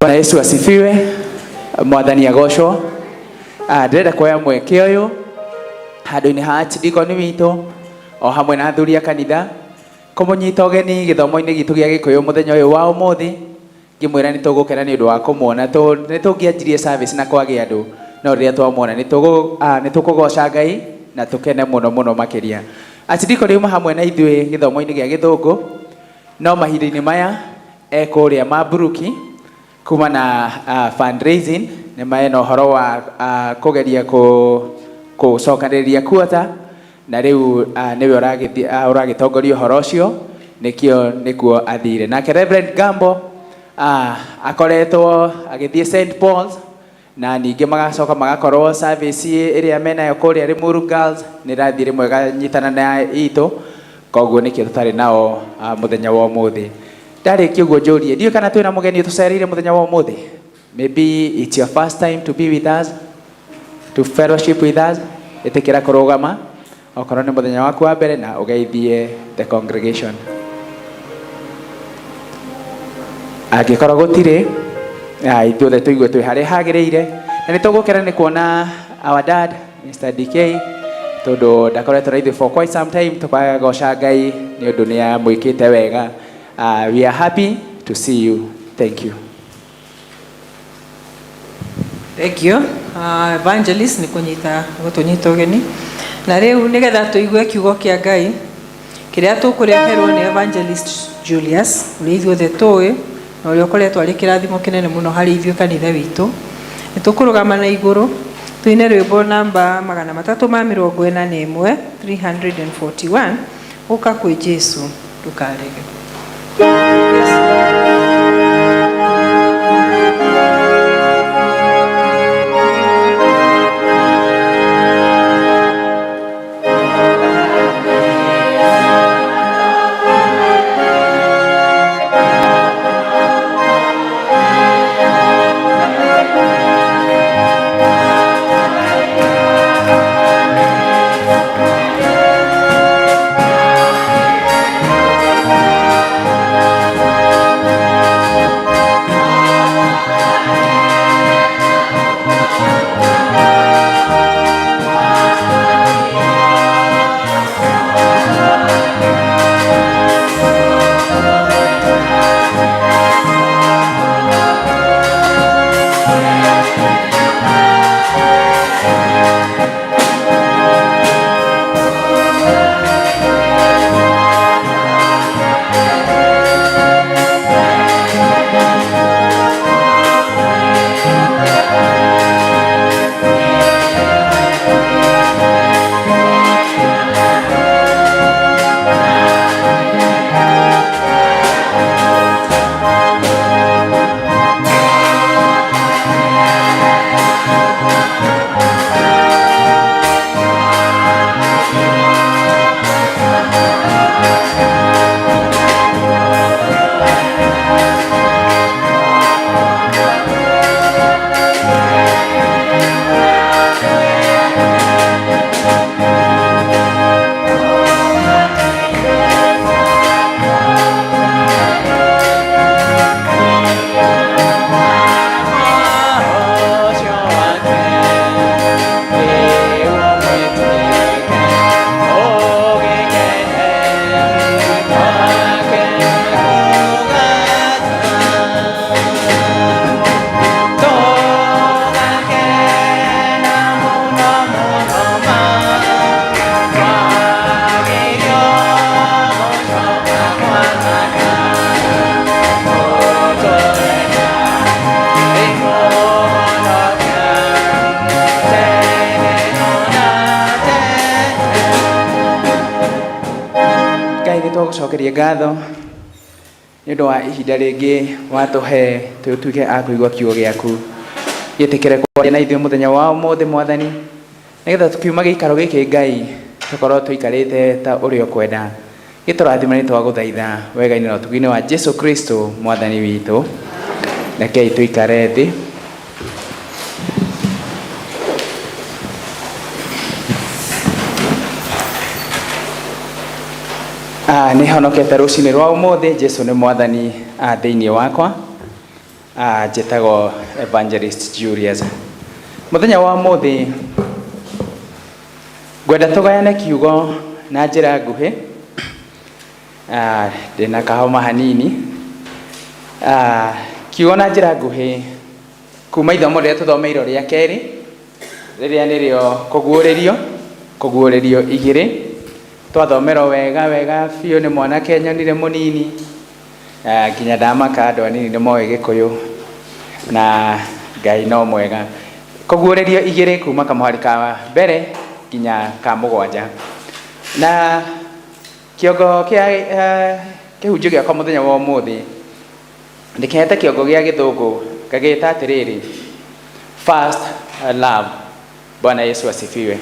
Bwana Yesu asifiwe. Mwathani agocwo. Ndĩrenda kuoya mweke ũyũ handũ-inĩ ha archdeacon witũ o hamwe na athuri a kanitha kũmũnyita ũgeni gĩthomo-inĩ gitũ gĩa Gĩkũyũ mũthenya ũyũ wa ũmũthĩ, ngĩmwĩra nĩ tũgũkena nĩ ũndũ wa kũmuona. Nĩ tũngĩanjirie service na kwagĩa andũ, no rĩrĩa twamuona nĩ tũkũgoca Ngai na tũkene mũno mũno makĩria. Archdeacon auma hamwe na ithuĩ gĩthomo-inĩ gĩa Gĩthũngũ, no mahinda-inĩ maya e kũrĩa Maburuki kuma na fundraising, nĩ mena ũhoro wa kũgeria kũcokanĩrĩria quota, na rĩu nĩwe ũragĩtongoria ũhoro ũcio, nĩkĩo nĩkuo athire. Nake Reverend Gambo akoretwo agĩthiĩ St Paul's, na ningĩ magacoka magakorwo service ĩrĩa menayo kũrĩa Limuru Girls nĩ ĩrathiĩ rĩmwe ĩganyitana na itũ, koguo nĩkĩo tũtarĩ nao mũthenya wa ũmũthĩ. Ndarĩkia ũguo njũrie, ndiũĩ kana twĩna mũgeni ũtũcereire mũthenya wa ũmũthĩ. Maybe it's your first time to be with us, to fellowship with us. Ĩtĩkĩra kũrũgama okorwo nĩ mũthenya waku wa mbere na ũgeithie the congregation. Angĩkorwo gũtirĩ, ithuothe tũigue twĩ harĩa hagĩrĩire, na nĩ tũgũkena nĩ kuona our dad Mr. DK, tondũ ndakoretwo na ithuĩ for quite some time, tũkagoca Ngai nĩ ũndũ nĩ amwĩkĩte wega. We are happy to see you. Thank you. Thank you. Evangelist nĩ kũnyita gũtũnyita ũgeni. Na rĩu nĩgetha tũigue kiugo kĩa Ngai kĩrĩa tũkũreherwo nĩ Evangelist Julius, ũrĩa ithuothe tũĩ na ũrĩa ũkoretwo arĩ kĩrathimo kĩnene mũno harĩ ithuĩ kanitha witũ. Nĩ tũkũrũgama na igũrũ tũine rwĩmbo namba 341, 341, ũka kwĩ Jesu ndũkarege. Nĩngũgũcokeria ngatho nĩ ũndũ wa ihinda rĩngĩ watũhe tũtuĩke a kũigua kiugo gĩaku. Gĩtĩkĩre kwaria na ithuĩ mũthenya wa ũmũthĩ, Mwathani, nĩgetha tũkiuma gĩikaro gĩkĩ, Ngai, tũkorwo tũikarĩte ta ũrĩa ũkwenda. Gĩtũrathime, nĩ twagũthaitha wega-inĩ na ũtugi-inĩ wa Jesu Kristo Mwathani witũ. Rekei tũikare thĩ. Nĩ honokete rũcinĩ rwa ũmũthĩ. Jesu nĩ Mwathani thĩinĩ wakwa. Njĩtagwo Evangelist Julius. Mũthenya wa ũmũthĩ ngwenda tũgayane kiugo na njĩra nguhĩ. Ndĩna kahoma hanini. Kiugo na njĩra nguhĩ kuma ithomo rĩrĩa tũthomeirwo rĩa kerĩ, rĩrĩa nĩrĩo Kũguũrĩrio 2. Twathomerwo wega wega biũ nĩ mwanake nyonire mũnini. Nginya ndamaka, andũ anini nĩ moĩ Gĩkũyũ, na Ngai no mwega. Kũguũrĩrio 2, kuma kamũhari ka mbere nginya ka mũgwanja. Na kĩongo kĩa kĩhunjio gĩakwa mũthenya wa ũmũthĩ ndĩkĩhete kĩongo gĩa Gĩthũngũ, ngagĩta atĩrĩrĩ, "First Love". Bwana Yesu asifiwe.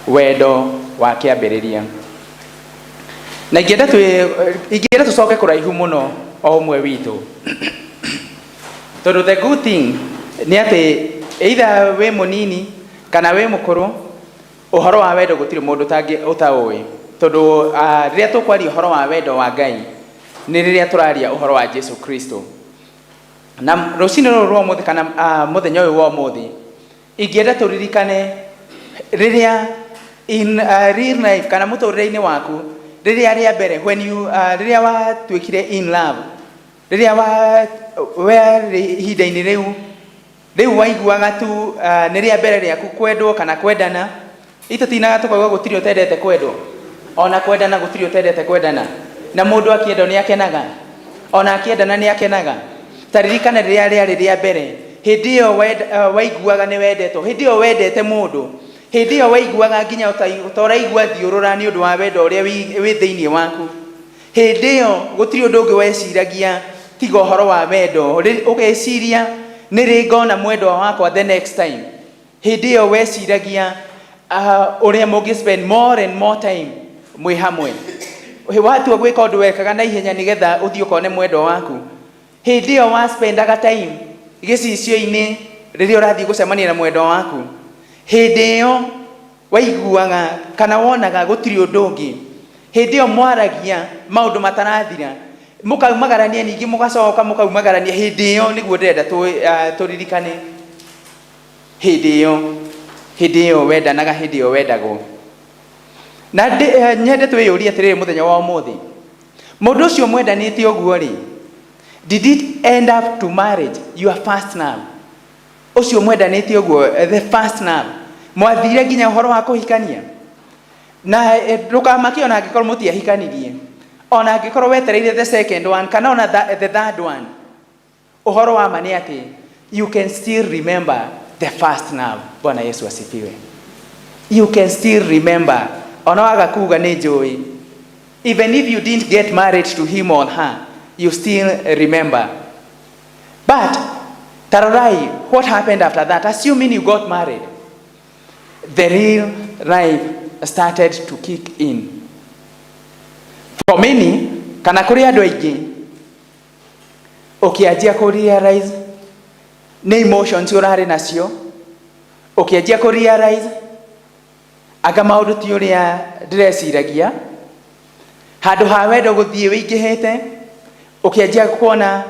Wendo wa kĩambĩrĩria. Na ingĩenda tũcoke kũraihu mũno o ũmwe witũ, tondũ the good thing nĩ atĩ either wĩ mũnini kana wĩ mũkũrũ, ũhoro wa wendo gũtirĩ mũndũ ũtaũĩ, tondũ rĩrĩa tũkwaria ũhoro wa wendo wa Ngai, nĩ rĩrĩa tũraria ũhoro wa Jesu Kristo. Na rũcinĩ rũrũ rwa ũmũthĩ, kana mũthenya ũyũ wa ũmũthĩ, ingĩenda tũririkane rĩrĩa in real life kana mũtũrĩre-inĩ waku, rĩrĩa rĩa mbere when you rĩrĩa watuĩkire in love, rĩrĩa wa werĩ ihinda-inĩ rĩu waiguaga tu nĩ rĩa mbere rĩaku kwendwo kana kwendana. Itũtinaga tũkauga gũtirĩ ũtendete kwendwo, ona kwendana gũtirĩ ũtendete kwendana, na mũndũ akĩendwo nĩ akenaga, ona akĩendana nĩ akenaga. Ta ririkana rĩrĩa rĩarĩ rĩa mbere, hĩndĩ ĩyo waiguaga nĩ wendetwo, hĩndĩ ĩyo wendete mũndũ, hĩndĩ ĩyo waiguaga nginya ũta ũraigua thiũrũra nĩ ũndũ wa wendo ũrĩa wĩ thĩinĩ waku. Hĩndĩ ĩyo gũtirĩ ũndũ ũngĩ weciragia tiga ũhoro wa wendo. Ũgeciria nĩ rĩ ngona mwendwa wakwa the next time. Hĩndĩ ĩyo weciragia ũrĩa mũngĩ spend more and more time mwĩ hamwe. Watua gwĩka ũndũ, wekaga na ihenya nĩgetha ũthiĩ ũkone mwendwa waku. Hĩndĩ ĩyo waspendaga time gĩcicio-inĩ rĩrĩa ũrathiĩ gũcemania na mwendwa waku. Hĩndĩ ĩyo waiguaga kana wonaga gũtirĩ ũndũ ũngĩ. Hĩndĩ ĩyo mwaragia maũndũ matarathira, mũkaumagarania, ningĩ mũgacoka mũkaumagarania. Hĩndĩ ĩyo nĩguo ndĩrenda tũririkane, hĩndĩ ĩyo wendanaga, hĩndĩ ĩyo wendagwo. Na nyende twĩyũrie atĩrĩrĩ mũthenya wa ũmũthĩ, mũndũ ũcio mwendanĩte ũguo rĩ, did it end up to marriage, your first love? Ũcio mwendanĩte ũguo, the first love, mwathire nginya ũhoro wa kũhikania? Na ndũkamake ona angĩkorwo mũtiahikanirie, ona angĩkorwo wetereire the second one kana ona the third one. Ũhoro wa ma nĩ atĩ you can still remember the first love. Bwana Yesu asifiwe. You can still remember, ona waga kuga nĩ njũĩ. Even if you didn't get married to him or her, you still remember. But tarorai what happened after that. Assuming you got married, the real life started to kick in for many, kana kũrĩ andũ aingĩ. Ũkĩanjia kũ realize nĩ emotions ũrarĩ nacio, ũkĩanjia kũ realize anga maũndũ ti ũrĩa ndĩreciragia. Handũ ha wendo gũthiĩ wĩingĩhĩte, ũkĩanjia kuona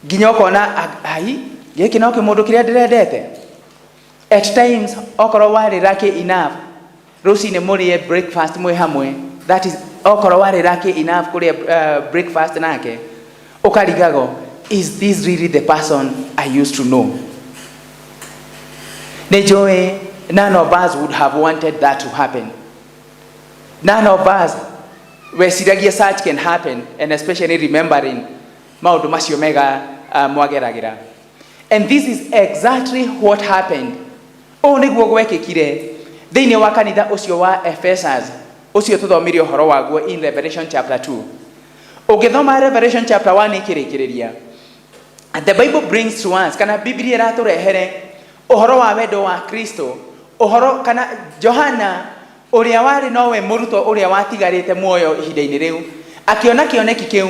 nginya ũkona, ai, gĩkĩ no kĩmũndũ kĩrĩa ndĩrendete. At times, okorwo warĩ lucky enough rũcinĩ mũrĩe breakfast mwĩ hamwe, that is, okorwo warĩ lucky enough kũrĩa breakfast nake, ũkarigagwo, is this really the person I used to know? Nĩ njũĩ none of us would have wanted that to happen. None of us weciragia such can happen, and especially remembering maũndũ macio mega mwageragĩra. And this is exactly what happened. Ũũ nĩguo gwekĩkire thĩinĩ wa kanitha ũcio wa Ephesus. Ũcio tũthomire ũhoro waguo in Revelation chapter 2. Ũngĩthoma Revelation chapter 1 ĩkĩrĩkĩrĩria, the Bible brings to us, kana Biblia ĩratũrehere ũhoro wa wendo wa Kristo, ũhoro kana Johana ũrĩa warĩ nowe mũrutwo ũrĩa watigarĩte muoyo ihinda-inĩ rĩu, akĩona kĩoneki kĩu,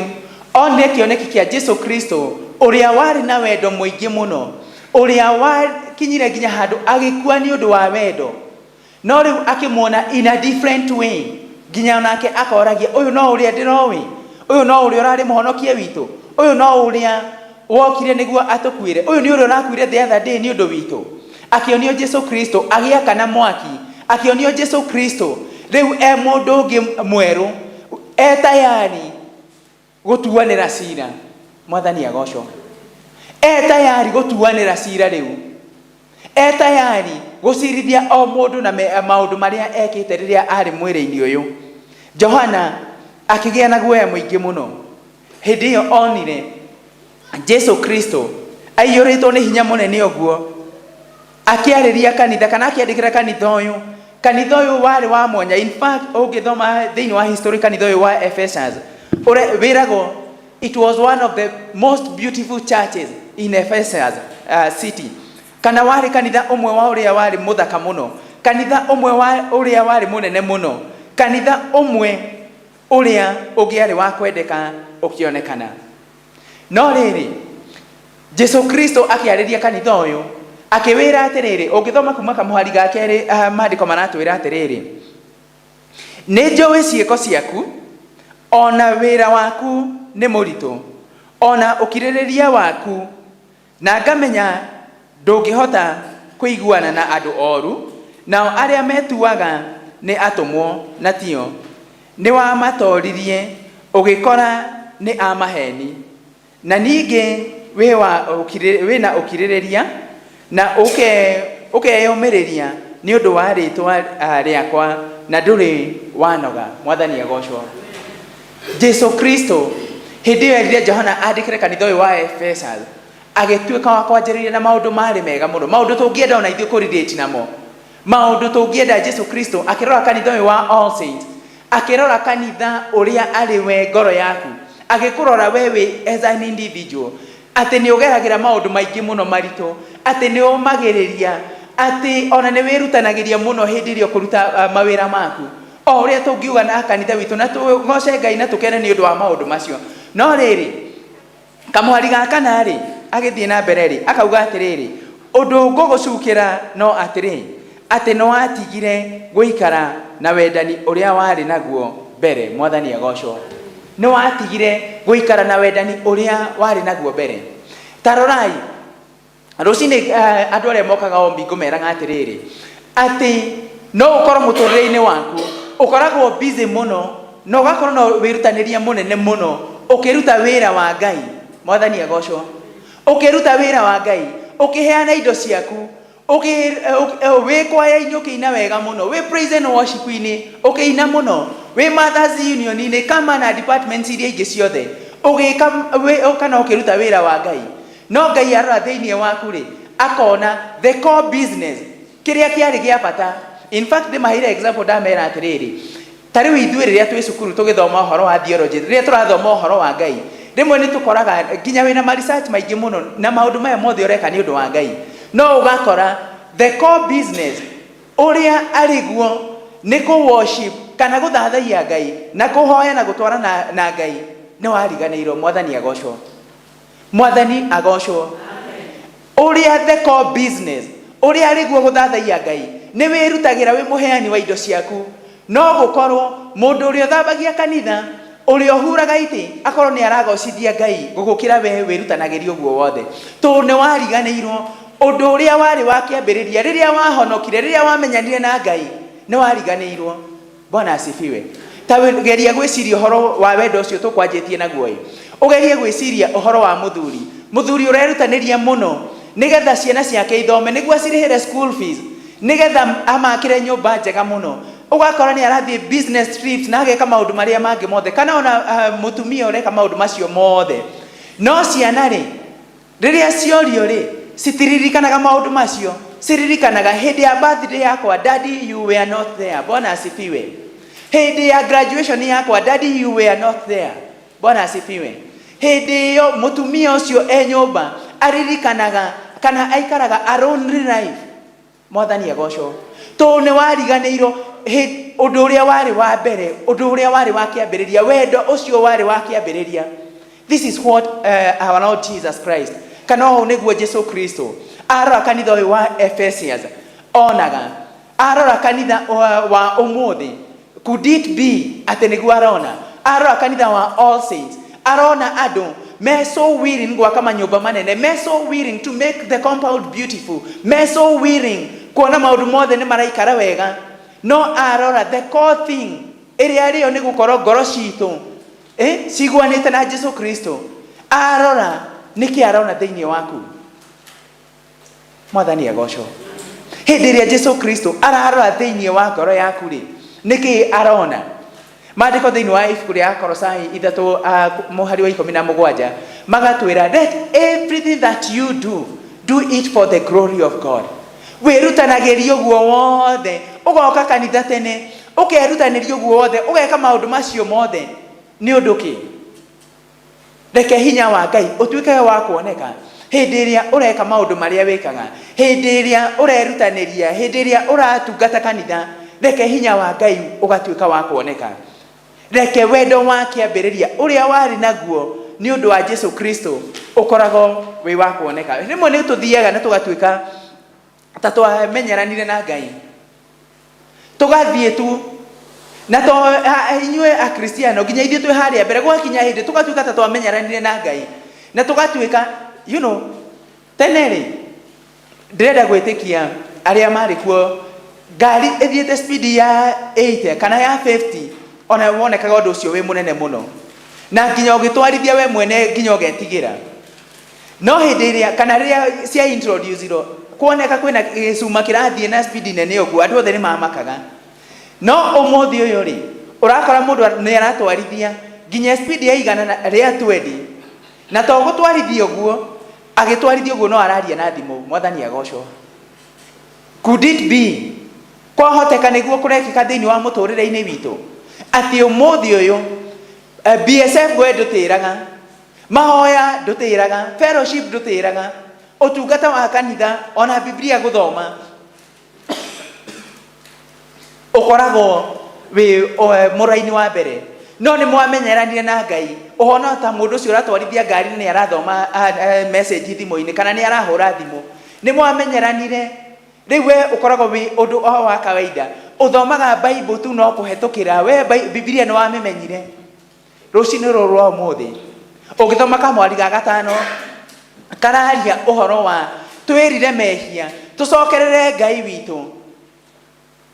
onire kĩoneki kĩa Jesu Kristo ũrĩa warĩ na wendo mũingĩ mũno, ũrĩa wakinyire nginya handũ agĩkua nĩ ũndũ wa wendo. No rĩu akĩmuona in a different way, nginya onake akoragia, ũyũ no ũrĩa ndĩroĩ, ũyũ no ũrĩa ũrarĩ mũhonokia witũ, ũyũ no ũrĩa wokire nĩguo atũkuĩre, ũyũ nĩ ũrĩa ũrakuire the other day nĩ ũndũ witũ. Akĩonio Jesu Kristo agĩakana mwaki, akĩonio Jesu Kristo rĩu e mũndũ ũngĩ mwerũ, e tayari gũtuanĩra cira. Mwathani agocwo. E tayari gũtuanĩra cira rĩu, e tayari gũcirithia o mũndũ na maũndũ marĩa ekĩte rĩrĩa arĩ mwĩrĩ-inĩ ũyũ. Johana akĩgĩa na guoya mũingĩ mũno hĩndĩ ĩyo onire Jesu Kristo aiyũrĩtwo nĩ hinya mũnene ũguo, akĩarĩria kanitha kana akĩandĩkĩra kanitha ũyũ. Kanitha ũyũ warĩ wa mwanya. In fact, ũngĩthoma thĩinĩ wa history, kanitha ũyũ wa Ephesus ũrĩa wĩragwo it was one of the most beautiful churches in Ephesus city, kana warĩ kanitha ũmwe wa ũrĩa warĩ mũthaka mũno, kanitha ũmwe wa ũrĩa warĩ mũnene mũno, kanitha ũmwe ũrĩa ũngĩarĩ wa kwendeka ũkĩonekana. No rĩrĩ, Jesu Kristo akĩarĩria kanitha ũyũ akĩwĩra atĩrĩrĩ, ũngĩthoma kuma kamũhari ga kerĩ, maandĩko maratwĩra atĩrĩrĩ, nĩ njũĩ ciĩko ciaku, ona wĩra waku nĩ mũritũ, ona ũkirĩrĩria waku, na ngamenya ndũngĩhota kũiguana na andũ oru, nao arĩa metuaga nĩ atũmwo na tio, nĩ wamatoririe ũgĩkora nĩ a maheni. Na ningĩ wĩ na ũkirĩrĩria na ũkeyũmĩrĩria nĩ ũndũ wa rĩtwa rĩakwa, na ndũrĩ wanoga. Mwathani agocwo. Jesu Kristo hĩndĩ ĩyo erire Johana andĩkĩre kanitha ũyũ wa Ephesus, agĩtuĩka wa kwanjĩrĩria na maũndũ marĩ mega mũno, maũndũ tũngĩenda ona ithuĩ kũrelate namo, maũndũ tũngĩenda. Jesu Kristo akĩrora kanitha ũyũ wa All Saints, akĩrora kanitha ũrĩa arĩ we ngoro yaku, agĩkũrora we wĩ as an individual, atĩ nĩ ũgeragĩra maũndũ maingĩ mũno maritũ, atĩ nĩ ũmagĩrĩria, atĩ ona nĩ wĩrutanagĩria mũno hĩndĩ ĩrĩa ũkũruta mawĩra maku, o ũrĩa tũngiuga na kanitha witũ, na tũgoce Ngai na tũkene nĩ ũndũ wa maũndũ macio. No rĩrĩ, kamũhari ga kana rĩ, agĩthiĩ na mbere rĩ, akauga atĩrĩrĩ, ũndũ ngũgũcukĩra no atĩrĩ, atĩ nĩ watigire gũikara na wendani ũrĩa warĩ naguo mbere. Mwathani agocwo. Nĩ watigire gũikara na wendani ũrĩa warĩ naguo mbere. Ta rorai rũcinĩ, andũ arĩa mokaga o ngũmeraga atĩrĩrĩ, atĩ no ũkorwo mũtũrĩre-inĩ waku ũkoragwo busy mũno na ũgakorwo na wĩrutanĩria mũnene mũno ũkĩruta wĩra wa Ngai. Mwathani agocwo. Ũkĩruta wĩra wa Ngai, ũkĩheana indo ciaku, wĩ kwaya-inĩ ũkĩina wega mũno, wĩ praise and worship-inĩ ũkĩina mũno, wĩ mothers union-inĩ kama na departments iria ingĩ ciothe, ũgĩka kana ũkĩruta wĩra wa Ngai. No Ngai arora thĩinĩ waku rĩ, akona the core business, kĩrĩa kĩarĩ gĩa bata. In fact, ndĩmaheire example, ndamera atĩrĩrĩ, ta rĩu ithuĩ rĩrĩa twĩ cukuru tũgĩthoma ũhoro wa theology, rĩrĩa tũrathoma ũhoro wa Ngai, rĩmwe nĩ tũkoraga nginya wĩna ma research maingĩ mũno na maũndũ maya mothe ũreka nĩ ũndũ wa Ngai, no ũgakora the core business ũrĩa arĩ guo nĩ kũ worship kana gũthathaiya Ngai na kũhoya na gũtwara na Ngai, nĩ wariganĩirwo. Mwathani agocwo. Mwathani agocwo. Ũrĩa the core business ũrĩa arĩ guo gũthathaiya Ngai, nĩ wĩrutagĩra, wĩ mũheani wa indo ciaku, no gũkorwo mũndũ ũrĩa ũthambagia kanitha, ũrĩa ũhuraga itĩ, akorwo nĩ aragocithia Ngai gũgũkĩra we wĩrutanagĩria ũguo wothe, tondũ nĩ wariganĩirwo ũndũ ũrĩa warĩ wa kĩambĩrĩria rĩrĩa wahonokire, rĩrĩa wamenyanire na Ngai, nĩ wariganĩirwo. Bwana asifiwe. Ta geria gwĩciria ũhoro wa wendo ũcio tũkwanjĩtie naguo ĩ. Ũgerie gwĩciria ũhoro wa mũthuri, mũthuri ũrerutanĩria mũno nĩgetha ciana ciake ithome, nĩguo acirĩhĩre school fees, nĩgetha amakĩre nyũmba njega mũno. Ũgakora nĩ arathiĩ business trips na ageka maũndũ marĩa mangĩ mothe, kana ona mũtumia ũreka maũndũ macio mothe. No ciana rĩ, rĩrĩa ciorio rĩ, citiririkanaga maũndũ macio, ciririkanaga hĩndĩ ya birthday yakwa, "Daddy, you were not there." Bwana asifiwe. Hĩndĩ ya graduation yakwa, daddy, you were not there. Bwana asifiwe. Hĩndĩ ĩyo mũtumia ũcio e nyũmba aririkanaga kana aikaraga a lonely life. Mwathani agocwo. Tondũ nĩ wariganĩirwo ũndũ ũrĩa warĩ wa mbere, ũndũ ũrĩa warĩ wa kĩambĩrĩria, wendo ũcio warĩ wa kĩambĩrĩria. This is what our Lord Jesus Christ, kana ũũ nĩguo Jesu Kristo arora kanitha ũyũ wa Ephesians onaga. Arora kanitha wa ũmũthĩ, could it be atĩ nĩguo arona? Arora kanitha wa All Saints, arona andũ me so willing gwaka manyũmba manene, me so willing to make the compound beautiful, me so willing kuona maũndũ mothe nĩ maraikara wega. No arora the core thing ĩrĩa rĩo nĩ gũkorwo ngoro citũ ciguanĩte na Jesu Kristo. Arora nĩkĩ arona thĩinĩ waku? Mwathani agocwo. Hĩndĩ ĩrĩa Jesu Kristo ararora thĩinĩ wa ngoro yaku rĩ, nĩkĩ arona? Maandĩko thĩinĩ wa ibuku rĩa Kolosai 3, mũhari wa 17, magatwĩra, let everything that you do, do it for the glory of God. Wĩrutanagĩria ũguo wothe, ũgoka kanitha tene, ũkerutanĩria ũguo wothe, ũgeka maũndũ macio mothe, nĩ ũndũ kĩ? Reke hinya wa Ngai ũtuĩke wa kuoneka hĩndĩ ĩrĩa ũreka maũndũ marĩa wĩkaga, hĩndĩ ĩrĩa ũrerutanĩria, hĩndĩ ĩrĩa ũratungata kanitha, reke hinya wa Ngai ũgatuĩka wa kuoneka. Reke wendo wa kĩambĩrĩria ũrĩa warĩ naguo nĩ ũndũ wa Jesu Kristo ũkoragwo wĩ wa kuoneka. Rĩmwe nĩ tũthiaga na tũgatuĩka ta twamenyeranire na Ngai, tũgathiĩ tu na to inyuĩ Akristiano, nginya ithuĩ twĩ harĩa mbere, gwakinya hĩndĩ tũgatuĩka ta twamenyeranire na Ngai na tũgatuĩka, you know, tene rĩ, ndĩrenda gwĩtĩkia arĩa marĩ kuo, ngari ĩthiĩte speed ya 80 kana ya 50, ona wonekaga ũndũ ũcio wĩ mũnene mũno, na nginya ũgĩtwarithia we mwene nginya ũgetigĩra. No hĩndĩ ĩrĩa kana rĩrĩa cia introduce irwo, kuoneka kwĩna gĩcuma kĩrathiĩ na speed nene ũguo, andũ othe nĩ mamakaga. No ũmũthĩ ũyũ rĩ, ũrakora mũndũ nĩ aratwarithia nginya speed ya igana rĩa 20, na to gũtwarithia ũguo, agĩtwarithia ũguo no araria na thimũ. Mwathani agocwo. Could it be kwahoteka nĩguo kũrekĩka thĩinĩ wa mũtũrĩre-inĩ witũ, atĩ ũmũthĩ ũyũ BSF we ndũtĩraga, mahoya ndũtĩraga, fellowship ndũtĩraga, ũtungata wa kanitha, ona Biblia gũthoma ũkoragwo wĩ mũraini wa mbere. No nĩ mwamenyeranire na Ngai, ũhona ta mũndũ ũcio ũratwarithia ngari nĩ arathoma message thimũ-inĩ kana nĩ arahũra thimũ. Nĩ mwamenyeranire, rĩu we ũkoragwo wĩ ũndũ o wa kawaida, ũthomaga Bible tu no kũhetũkĩra, we Biblia nĩ wamĩmenyire. Rũcinĩ rũrũ rwa ũmũthĩ ũngĩthoma kamwari ga gatano kararia ũhoro wa twĩrire mehia tũcokerere Ngai witũ.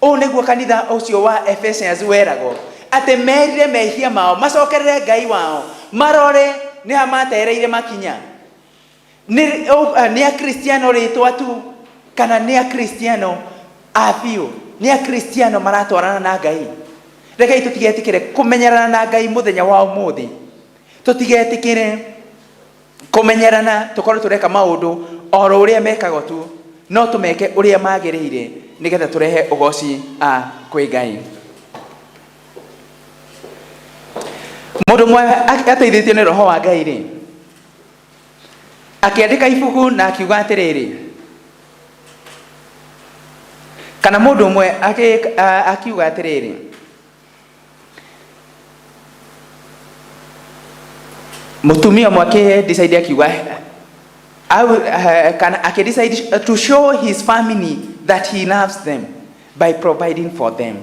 Ũũ nĩguo kanitha ũcio wa Ephesians weragwo, atĩ merire mehia mao macokerere Ngai wao, marore nĩ ha matereire makinya. Nĩ Akristiano rĩtwa tu kana nĩ Akristiano a biũ? Nĩ Akristiano maratwarana na Ngai? Rekei tũtigetĩkĩre kũmenyerana na Ngai mũthenya wa ũmũthĩ, tũtigetĩkĩre kũmenyerana tũkorwo tũreka maũndũ oro ũrĩa mekagwo tu, no tũmeke ũrĩa magĩrĩire nĩgetha tũrehe ũgoci kwĩ Ngai. Mũndũ ũmwe ateithĩtio nĩ Roho wa Ngai rĩ, akĩandĩka ibuku na akiuga atĩrĩrĩ, kana mũndũ ũmwe akiuga atĩrĩrĩ, mũtumia ũmwe akĩ-decide akiuga, kana akĩ-decide to show his family that he loves them by providing for them.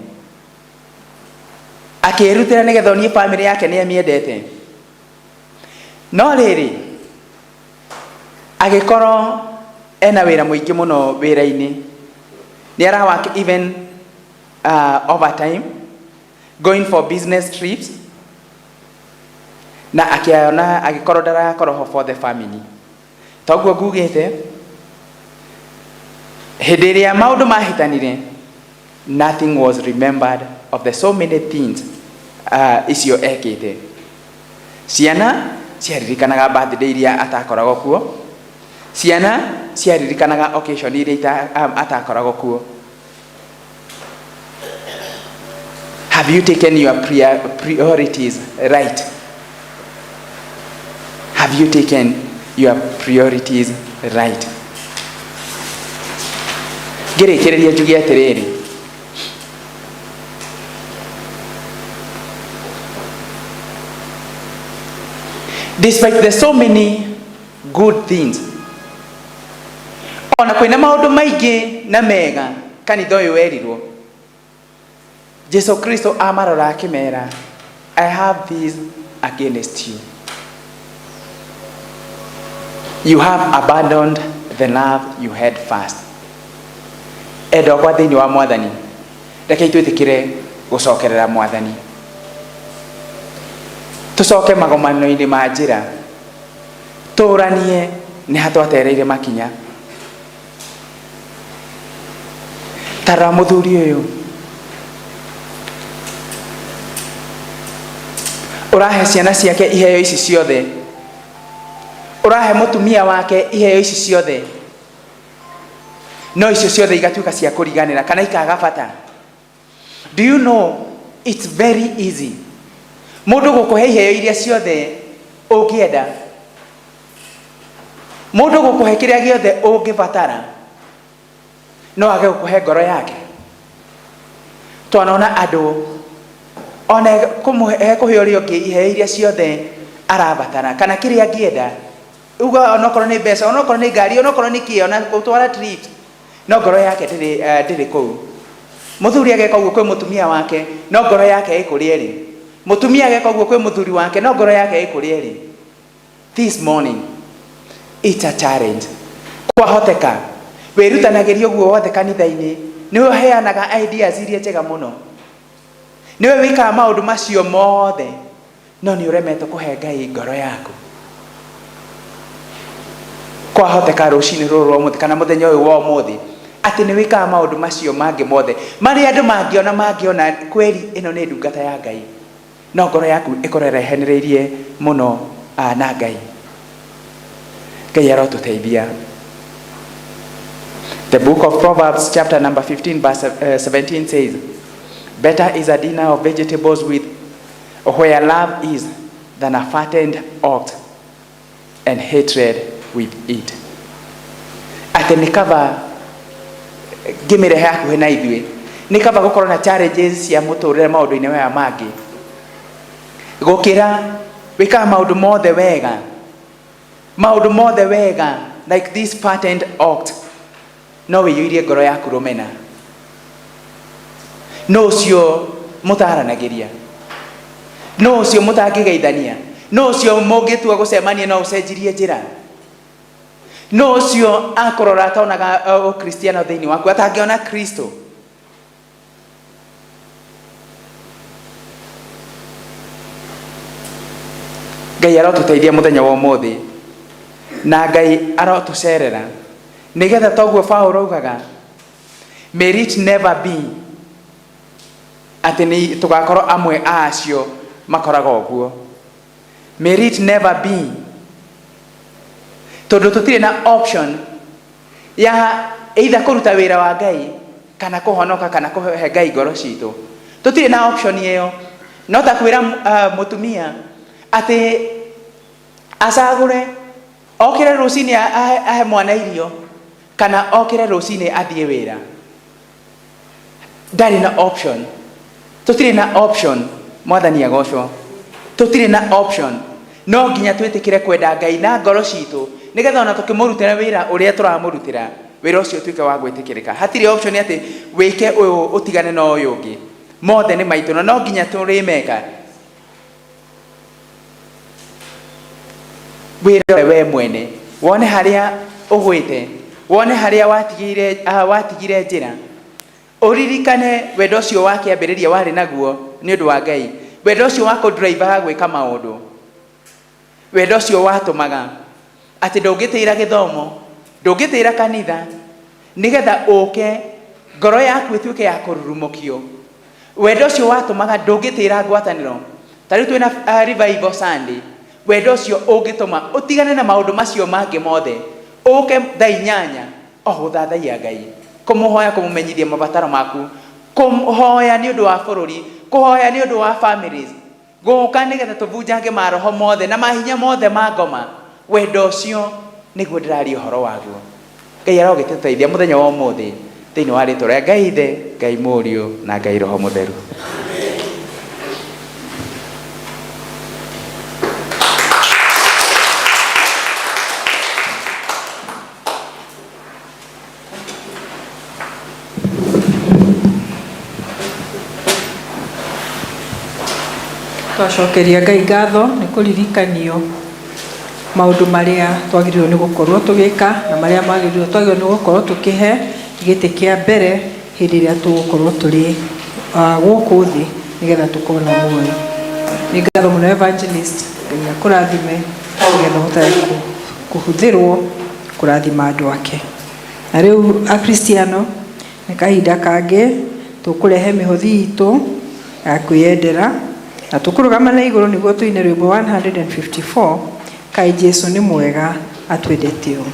Akĩĩrutĩra nĩgetha onie family yake nĩ amĩendete. No rĩrĩ, agĩkorwo ena wĩra mũingĩ mũno wĩra-inĩ, nĩ ara work even overtime, going for business trips, na akĩona agĩkorwo ndarakorwo ho for the family. Toguo ngugĩte, hĩndĩ ĩrĩa maũndũ mahĩtanire, nothing was remembered of the so many things icio ekĩte. Ciana ciaririkanaga birthday iria atakoragwo kuo, ciana ciaririkanaga occasion iria atakoragwo kuo. Have you taken your priorities right? Have you taken your priorities right? Ngĩrĩkĩrĩria njuge atĩrĩrĩ, despite the so many good things, ona kwĩna maũndũ maingĩ na mega kanitha ũyũ werirwo, Jesu Kristo amarora akĩmera, I have this against you. You have abandoned the love you had first. Endwa akwa thĩinĩ wa Mwathani, rekei twĩtĩkĩre gũcokerera Mwathani. Tũcoke magomano-inĩ ma njĩra, tũranie nĩ ha twatereire makinya. Tarora mũthuri ũyũ ũrahe ciana ciake iheo ici ciothe, ũrahe mũtumia wake iheo ici ciothe, no icio ciothe igatuĩka cia kũriganĩra kana ikaga bata. Do you know it's very easy mũndũ gũkũhe iheo iria ciothe ũngĩenda, mũndũ gũkũhe kĩrĩa gĩothe ũngĩbatara, no age gũkũhe ngoro yake. Twanona andũ ona ekũhe ũrĩa ũngĩ iheo iria ciothe arabatara kana kĩrĩa angĩenda, uga onokorwo nĩ mbeca, onokorwo nĩ ngari, onokorwo nĩ kĩ, ona gũtwara trip, no ngoro yake ndĩrĩ kũu. Mũthuri ageka ũguo kwĩ mũtumia wake, no ngoro yake ĩ kũrĩa ĩrĩ. Mũtumia ageka ũguo kwĩ mũthuri wake, no ngoro yake ĩ kũrĩa ĩrĩ. This morning it's a challenge. Kwahoteka wĩrutanagĩria ũguo wothe kanitha-inĩ, nĩwe ũheanaga ideas iria njega mũno, nĩwe wĩkaga maũndũ macio mothe, no nĩ ũremetwo kũhe Ngai ngoro yaku. Kwahoteka rũcinĩ rũrũ rwa ũmũthĩ kana mũthenya ũyũ wa ũmũthĩ atĩ nĩ wĩkaga maũndũ macio mangĩ mothe marĩa andũ mangĩona kweri ĩno nĩ ndungata ya Ngai, no ngoro yaku ĩkorwo ĩrehanĩrĩirie mũno na Ngai. Ngai arotũteithia. The book of Proverbs chapter number 15 verse 17 says, better is a dinner of vegetables with where love is than a fattened ox and hatred with it. Atĩ nĩ kaba ngĩmĩrehe hakuhĩ na ithuĩ, nĩ kaba gũkorwo na challenges cia mũtũrĩre maũndũ-inĩ maya mangĩ, gũkĩra wĩkaga maũndũ mothe wega, maũndũ mothe wega like this fattened ox, no wĩiyũirie ngoro yaku rũmena. No ũcio mũtaranagĩria, no ũcio mũtangĩgeithania, no ũcio mũngĩtua gũcemania no ũcenjirie njĩra, no ũcio akũrora atonaga ũkristiano thĩinĩ waku, atangĩona Kristo. Ngai arotũteithia mũthenya wa ũmũthĩ, na Ngai arotũcerera, nĩgetha toguo Paũlũ augaga, may it never be atĩ nĩ tũgakorwo amwe a acio makoraga ũguo. May it never be, tondũ tũtirĩ na option ya either kũruta wĩra wa Ngai kana kũhonoka kana kũhe Ngai ngoro citũ. Tũtirĩ na option ĩyo. No ta kwĩra mũtumia atĩ acagũre okĩre rũcinĩ ahe mwana irio kana okĩre rũcinĩ athiĩ wĩra. Ndarĩ na option. Tũtirĩ na option. Mwathani agocwo. Tũtirĩ na option. No nginya twĩtĩkĩre kwenda Ngai na ngoro citũ, nĩgetha ona tũkĩmũrutĩra wĩra ũrĩa tũramũrutĩra, wĩra ũcio ũtuĩke wa gwĩtĩkĩrĩka. Hatirĩ option atĩ wĩke ũyũ ũtigane na ũyũ ũngĩ. Mothe nĩ maitũ na no nginya tũrĩmeka. Wĩrore we mwene, wone harĩa ũgwĩte, wone harĩa watigire njĩra. Ũririkane wendo ũcio wa kĩambĩrĩria warĩ naguo nĩ ũndũ wa Ngai, wendo ũcio wa kũndrivaga gwĩka maũndũ, wendo ũcio watũmaga atĩ ndũngĩtĩra gĩthomo, ndũngĩtĩra kanitha, nĩgetha ũke ngoro yaku ĩtuĩke ya kũrurumũkio. Wendo ũcio watũmaga ndũngĩtĩra ngwatanĩro. Ta rĩu twĩna revival Sunday, wendo ũcio ũngĩtũma ũtigane na maũndũ macio mangĩ mothe, ũke thaa inyanya o gũthathaiya Ngai, kũmũhoya, kũmũmenyithia mabataro maku, kũmũhoya nĩ ũndũ wa bũrũri, Kũhoya nĩ ũndũ wa families, gũka nĩgetha tũbunjange maroho mothe na mahinya mothe ma ngoma. Wendo ũcio nĩguo ndĩraria ũhoro waguo. Ngai arogĩtũteithia mũthenya wa ũmũthĩ thĩinĩ wa rĩtwa rĩa Ngai Ithe, Ngai Mũriũ na Ngai Roho Mũtheru. Twacokeria Ngai ngatho nĩ kũririkanio maũndũ marĩa twagĩrĩirwo nĩ gũkorwo tũgĩka na marĩa magĩrĩirwo twagĩrĩirwo nĩ gũkorwo tũkĩhe gĩtĩ kĩa mbere hĩndĩ ĩrĩa tũgũkorwo tũrĩ gũkũ thĩ nĩgetha tũkorwo na muoyo. Nĩ ngatho mũno evangelist, Ngai akũrathime nĩgetha ũhotage kũhũthĩrwo kũrathima andũ ake. Na rĩu akristiano nĩ kahinda kangĩ tũkũrehe mĩhothi itũ ya kwĩyendera na tũkũrũgama na igũrũ nĩguo tũine rwĩmbo 154 Kaĩ Jesũ nĩ mwega atwendete ũũ.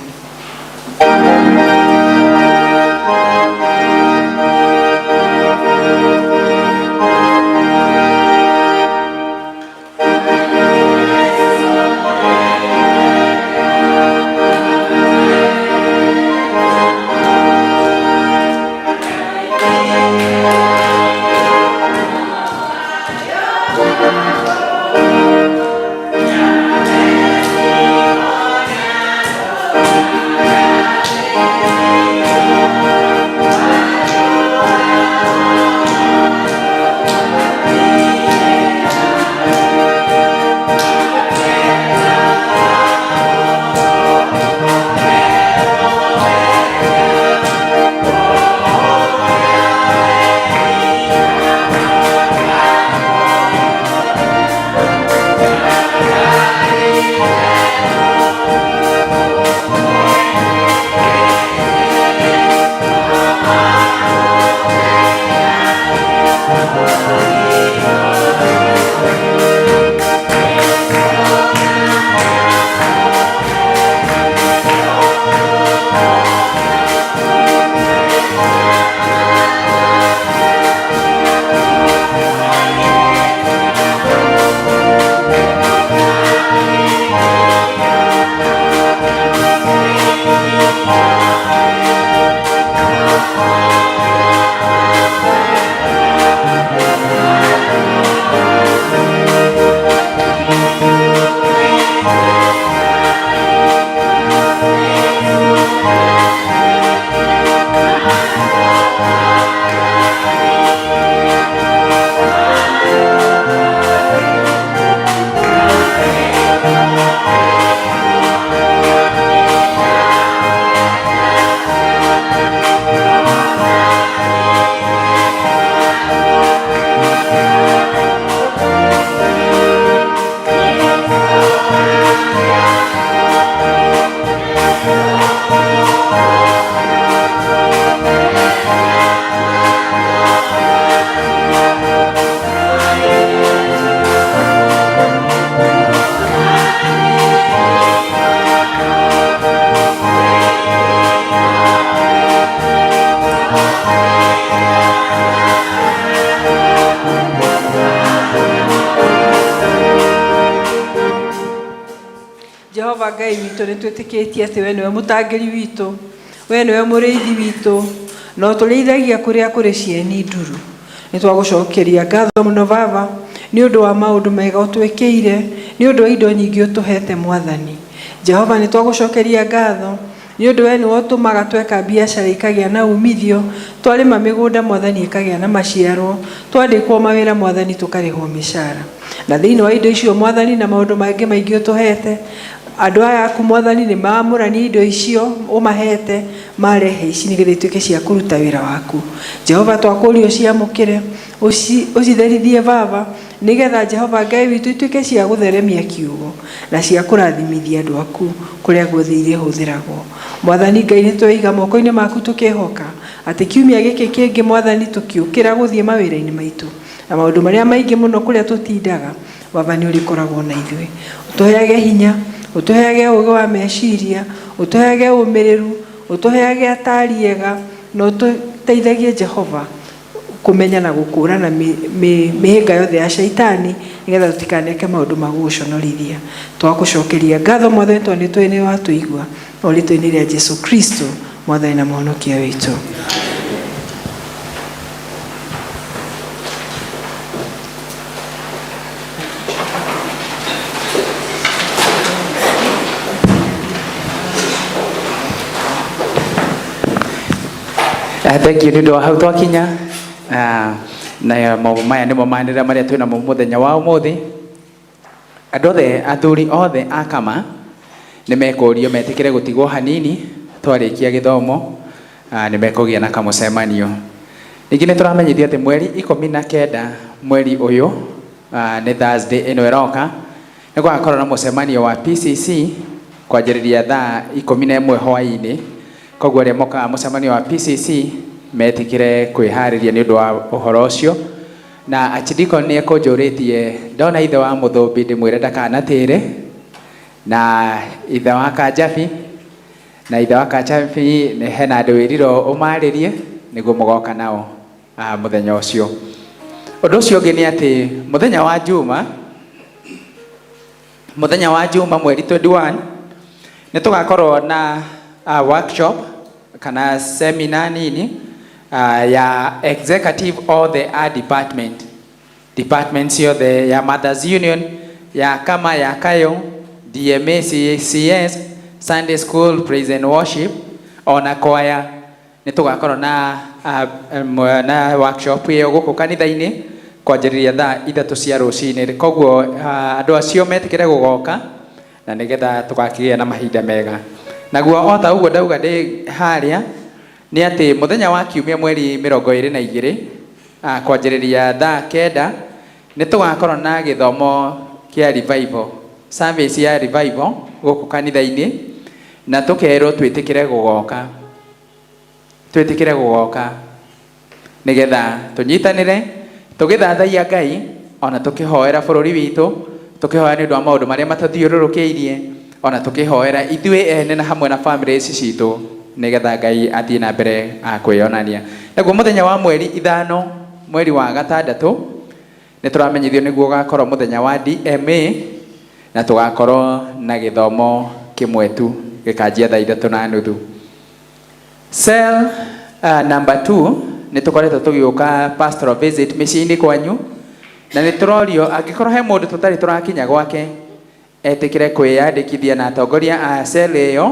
Jehova Ngai witũ nĩ twĩtĩkĩtie atĩ we nĩwe mũtangĩri witũ, we nĩwe mũrĩithi witũ, na ũtũrĩithagia kũrĩa kũrĩ cieni nduru. Nĩ twagũcokeria ngatho mũno Baba nĩ ũndũ wa maũndũ mega ũtwĩkĩire, nĩ ũndũ wa indo nyingĩ ũtũhete Mwathani. Jehova nĩ twagũcokeria ngatho nĩ ũndũ we nĩwe ũtũmaga tweka biacara ikagĩa na umithio, twarĩma mĩgũnda Mwathani ĩkagĩa na maciaro, twandĩkwo mawĩra Mwathani tũkarĩhwo mĩcara. Na thĩinĩ wa indo icio Mwathani na maũndũ mangĩ maingĩ ũtũhete, andũ aya aku Mwathani nĩ maamũrania indo icio ũmahete marehe ici nĩgetha ituĩke cia kũruta wĩra waku. Jehova twakũria ũciamũkĩre, ũcitherithie Baba, nĩgetha Jehova Ngai witũ ituĩke cia gũtheremia kiugo na cia kũrathimithia andũ aku kũrĩa guothe irĩhũthĩragwo. Mwathani Ngai nĩ tweiga moko-inĩ maku tũkĩhoka atĩ kiumia gĩkĩ kĩngĩ Mwathani tũkĩũkĩra gũthiĩ mawĩra-inĩ maitũ na maũndũ marĩa maingĩ mũno kũrĩa tũtindaga, Baba nĩ ũrĩkoragwo na ithuĩ. Ũtũheage hinya, ũtũheage ũũgĩ wa meciria, ũtũheage ũmĩrĩru, ũtũheage atari ega, na ũtũteithagie Jehova Kũmenya na gũkũrana mĩhĩnga yothe ya caitani nĩgetha tũtikaneke maũndũ ma gũgũconorithia. Twagũcokeria ngatho Mwathani tondũ nĩ tũĩ nĩ watũigua o rĩtwa-inĩ rĩa Jesu Kristo Mwathani na Mũhonokia witũ. Thank you nĩ ũndũ wa hau twakinya. Na maũndũ maya nĩmo manĩrĩra marĩa twĩ namo mũthenya wa ũmũthĩ. Andũ othe, athuri othe a kama nĩ mekũrio metĩkĩre gũtigwo hanini twarĩkia gĩthomo, nĩ mekũgĩa na kamũcemanio. Ningĩ nĩ tũramenyithio atĩ mweri 19 mweri ũyũ, nĩ Thursday ĩno ĩroka, nĩ gũgakorwo na mũcemanio wa PCC kwanjĩrĩria thaa 11 hwaĩ-inĩ. Koguo arĩa mokaga mũcemanio wa PCC metĩkĩre kwĩharĩria nĩ ũndũ wa ũhoro ũcio. Na Archdeacon nĩ ekũnjũrĩtie ndona ithe wa mũthũmbi ndĩmwĩre ndakanatĩre, na ithe wa Kanjabi, na ithe wa Kanjabi nĩ hena andũ wĩrirwo ũmarĩrie nĩguo mũgoka nao mũthenya ũcio. Ũndũ ũcio ũngĩ nĩ atĩ mũthenya wa Juma, mũthenya wa Juma mweri 21 nĩ tũgakorwo na workshop kana seminar nini ya executive othe a department, departments ciothe ya Mothers Union, ya Kama, ya Kayo, DMA, CCS, Sunday School, Praise and Worship, ona choir. Nĩ tũgakorwo na workshop ĩyo gũkũ kanitha-inĩ kwanjĩrĩria thaa 3 cia rũcinĩ. Koguo andũ acio metĩkĩre gũgoka na nĩgetha tũgakĩgĩa na mahinda mega. Naguo o ta ũguo ndauga ndĩ harĩa nĩ atĩ mũthenya wa kiumia mweri 22, kwanjĩrĩria thaa 9 nĩ tũgakorwo na gĩthomo kĩa revival, service ya revival gũkũ kanitha-inĩ, na tũkerwo twĩtĩkĩre gũgoka, twĩtĩkĩre gũgoka nĩgetha tũnyitanĩre tũgĩthathaiya Ngai ona tũkĩhoera bũrũri witũ, tũkĩhoera nĩ ũndũ wa maũndũ marĩa matũthiũrũrũkĩirie, ona tũkĩhoera ithuĩ ene na hamwe na families citũ nĩgetha Ngai athiĩ na mbere kwĩyonania. Naguo mũthenya wa mweri 5 mweri wa 6 nĩ tũramenyithio nĩguo ũgakorwo mũthenya wa DMA, na tũgakorwo na gĩthomo kĩmwe tu gĩkanjia thaa 3:30. Cell number 2 nĩ tũkoretwo tũgĩũka pastoral visit mĩciĩ-inĩ kwanyu, na nĩ tũrorio angĩkorwo he mũndũ tũtarĩ tũrakinya gwake etĩkĩre kwĩyandĩkithia na atongoria a cell ĩyo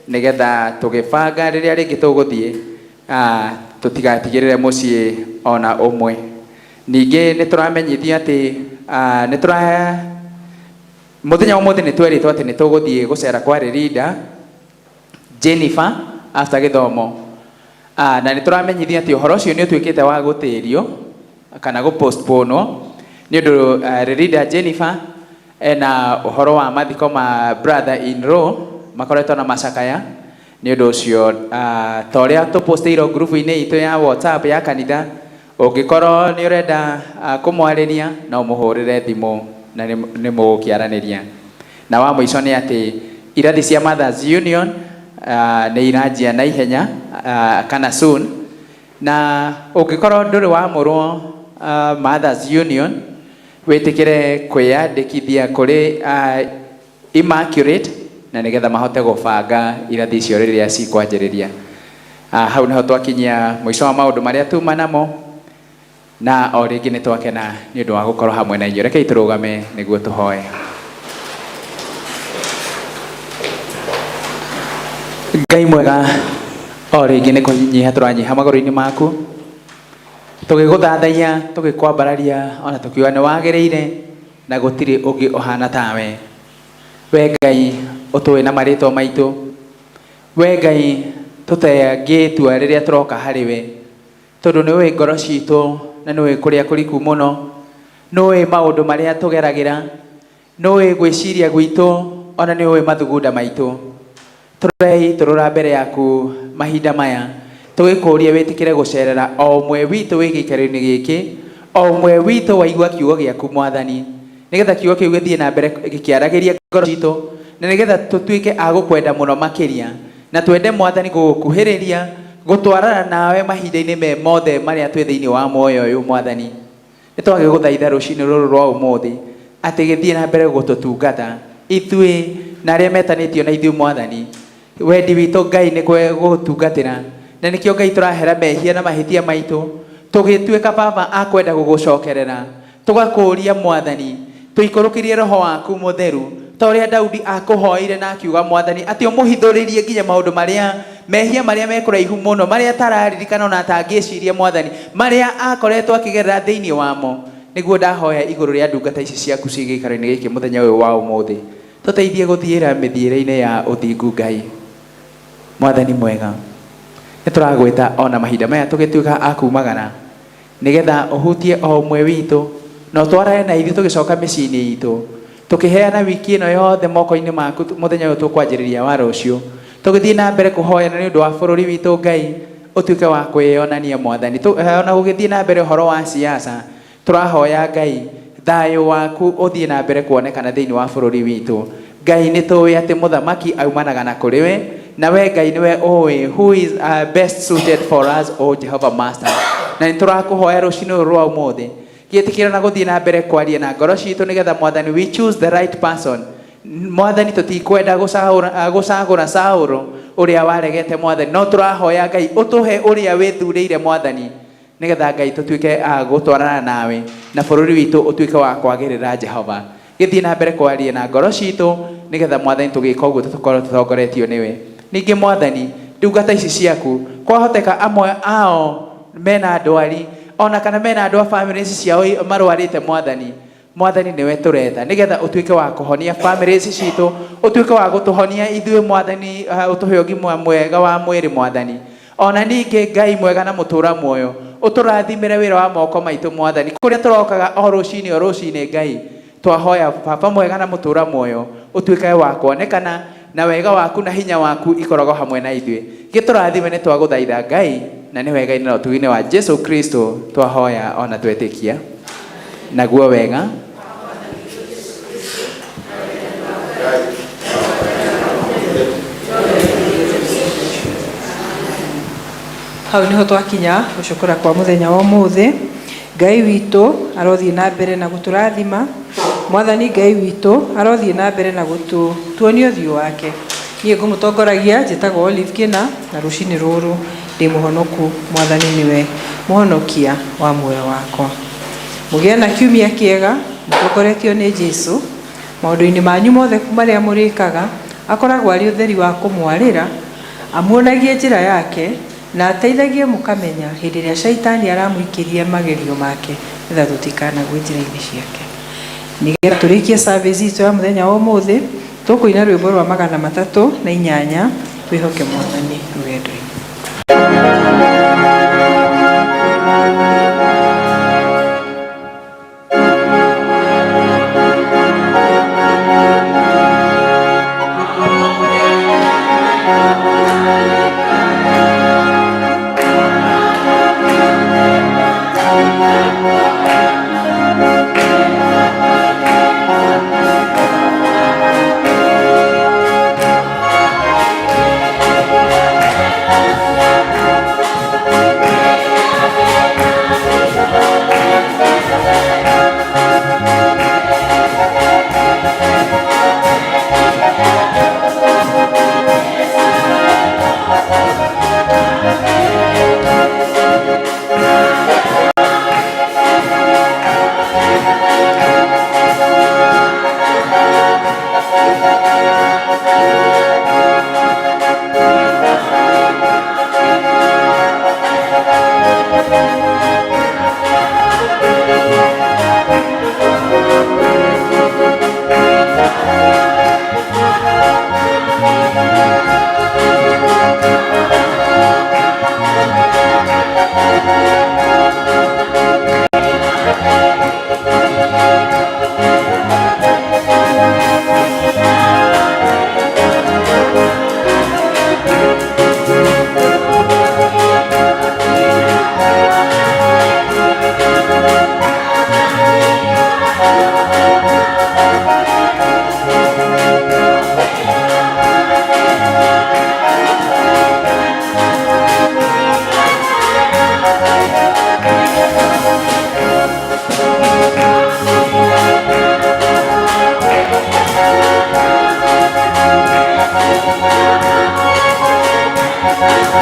nĩgetha tũgĩbanga rĩrĩa rĩngĩ tũgũthiĩ, tũtigatigĩrĩre mũciĩ ona ũmwe. Ningĩ nĩ tũramenyithio atĩ nĩ tũra mũthenya wa ũmũthĩ nĩ twerĩtwo atĩ nĩ tũgũthiĩ gũcera kwa Leader Jennifer after gĩthomo. Na nĩ tũramenyithio atĩ ũhoro ũcio nĩ ũtuĩkĩte wa gũtĩrio kana gũpostponwo nĩ ũndũ Leader Jennifer ena ũhoro wa mathiko ma brother in law makoretwo na macakaya. Nĩ ũndũ ũcio ta ũrĩa tũpostĩirwo ngurubu-inĩ itũ ya WhatsApp ya kanitha, ũngĩkorwo nĩ ũrenda kũmwarĩria no mũhũrĩre thimũ na nĩ mũgũkĩaranĩria. Na wa mũico nĩ atĩ irathi cia Mothers Union nĩ iranjia na ihenya, kana soon, na ũngĩkorwo ndũrĩ wamũrwo Mothers Union wĩtĩkĩre kwĩyandĩkithia kũrĩ Immaculate na nĩgetha mahote gũbanga irathi icio rĩrĩa cikwanjĩrĩria. Hau nĩho twakinyia mũico wa maũndũ marĩa tuma namo, na o rĩngĩ nĩ twakena nĩ ũndũ wa gũkorwo hamwe na inyuĩ. Rekei tũrũgame nĩguo tũhoe. Ngai mwega, o rĩngĩ nĩ kũnyiha tũranyiha magũrũ-inĩ maku, tũgĩgũthathaiya, tũgĩkwambararia, ona tũkiuga nĩ wagĩrĩire na gũtirĩ ũngĩ ũhana tawe. We Ngai ũtũĩ na marĩtwa maitũ, we Ngai tũtangĩtua rĩrĩa tũroka harĩ we, tondũ nĩ ũĩ ngoro citũ na nĩ ũĩ kũrĩa kũriku mũno, nĩ ũĩ maũndũ marĩa tũgeragĩra, nĩ ũĩ gwĩciria gwitũ, ona nĩ ũĩ mathugunda maitũ. Tũreitũrũra mbere yaku mahinda maya, tũgĩkũũria wĩtĩkĩre gũcerera o ũmwe witũ wĩ gĩikaro-inĩ gĩkĩ, o ũmwe witũ waigua kiugo gĩaku Mwathani, nĩgetha kiugo kĩu gĩthiĩ na mbere gĩkĩaragĩria ngoro citũ, na nĩgetha tũtuĩke a gũkwenda mũno makĩria, na twende Mwathani gũgũkuhĩrĩria, Gũtwarana nawe mahinda-inĩ me mothe marĩa twĩ thĩinĩ wa muoyo ũyũ. Mwathani, nĩ twagĩgũthaitha rũcinĩ rũrũ rwa ũmũthĩ atĩ gĩthiĩ na mbere gũtũtungata ithuĩ na arĩa metanĩtio na ithuĩ. Mwathani, wendi witũ Ngai nĩ gũgũtungatĩra, na nĩkĩo Ngai tũrahera mehia na mahĩtia maitũ, tũgĩtuĩka Baba a kwenda gũgũcokerera. Tũgakũũria Mwathani tũikũrũkĩrie Roho waku Mũtheru ta ũrĩa Daudi akũhoire na akiuga, Mwathani, atĩ ũmũhithũrĩrie nginya maũndũ marĩa mehia marĩa me kũraihu mũno, marĩa atararirikana ona atangĩciria, Mwathani, marĩa akoretwo akĩgerera thĩinĩ wamo. Nĩguo ndahoya igũrũ rĩa ndungata ici ciaku ciĩ gĩikaro-inĩ gĩkĩ mũthenya ũyũ wa ũmũthĩ, tũteithie gũthiĩra mĩthiĩre-inĩ ya ũthingu. Ngai Mwathani mwega, nĩ tũragwĩta ona mahinda maya tũgĩtuĩka a kumagara, nĩgetha ũhutie o ũmwe witũ na ũtwarane na ithuĩ tũgĩcoka mĩciĩ-inĩ itũ, tũkĩheana wiki ĩno yothe moko-inĩ maku. Mũthenya ũyũ tũkwanjĩrĩria wa rũciũ, tũgĩthiĩ na mbere kũhoyana nĩ ũndũ wa bũrũri witũ, Ngai ũtuĩke wa kwĩyonania. Mwathani, ona gũgĩthiĩ na mbere ũhoro wa siasa, tũrahoya Ngai thayũ waku ũthiĩ na mbere kuonekana thĩinĩ wa bũrũri witũ. Ngai, nĩ tũĩ atĩ mũthamaki aumanaga na kũrĩ we, na we Ngai nĩwe ũĩ who is best suited for us, o Jehovah Master. Na nĩ tũrakũhoya rũcinĩ rũrũ rwa ũmũthĩ, gĩtĩkĩra na gũthiĩ na mbere kwaria na ngoro citũ, nĩgetha Mwathani we choose the right person. Mwathani, tũtikwenda gũcagũra Saũrũ ũrĩa waregete Mwathani, no tũrahoya Ngai ũtũhe ũrĩa wĩthurĩire, Mwathani, nĩgetha Ngai tũtuĩke a gũtwarana nawe na bũrũri witũ ũtuĩke wa kwagĩrĩra. Jehova, gĩthiĩ na mbere kwaria na ngoro citũ, nĩgetha Mwathani tũgĩka ũguo tũkorwo tũtongoretio nĩwe. Ningĩ Mwathani, ndungata ici ciaku, kwahoteka amwe ao mena ndwari ona kana mena andũ a famĩlĩ ici ciao marwarĩte, Mwathani, Mwathani nĩwe tũretha, nĩgetha ũtuĩke wa kũhonia famĩlĩ ici citũ, ũtuĩke wa gũtũhonia ithuĩ. Mwathani, ũtũhe ũgima mwega wa mwĩrĩ. Mwathani, ona ningĩ Ngai mwega na mũtũra muoyo, ũtũrathimĩre wĩra wa moko maitũ. Mwathani, kũrĩa tũrokaga o rũcinĩ o rũcinĩ, Ngai twahoya Baba mwega na mũtũra muoyo ũtuĩke wa kuonekana na wega waku na hinya waku ikoragwo hamwe na ithuĩ. Gĩtũrathime, nĩ twagũthaitha Ngai, na nĩ wega-inĩ na ũtugi-inĩ wa Jesu Kristo twahoya ona twetĩkia. Naguo wega Hau niho twakinya gũcukũra kwa mũthenya wa ũmũthĩ. Ngai witũ arothiĩ na mbere na gũtũrathima. Mwathani Ngai witũ arothiĩ na mbere na gũtuonia ũthiũ wake. Niĩ ngũmũtongoragia njĩtagwo Olive Kina, na rũcinĩ rũrũ ndĩ mũhonoku. Mwathani nĩwe mũhonokia wa muoyo wakwa. Mũgĩe na kiumia kĩega mũtongoretio nĩ Jesu maũndũ-inĩ manyu mothe marĩa mũrĩkaga. Akoragwo arĩ ũtheri wa kũmwarĩra, amuonagie njĩra yake na ateithagie mũkamenya hĩndĩ ĩrĩa caitani aramũikĩria magerio make, nĩgetha tũtikanagwe njĩra-inĩ ciake. Nĩgetha tũrĩkie service itũ ya mũthenya wa ũmũthĩ, tũkũina rwĩmbo rwa 308, Twĩhoke Mwathani Rũgendo-inĩ. Thank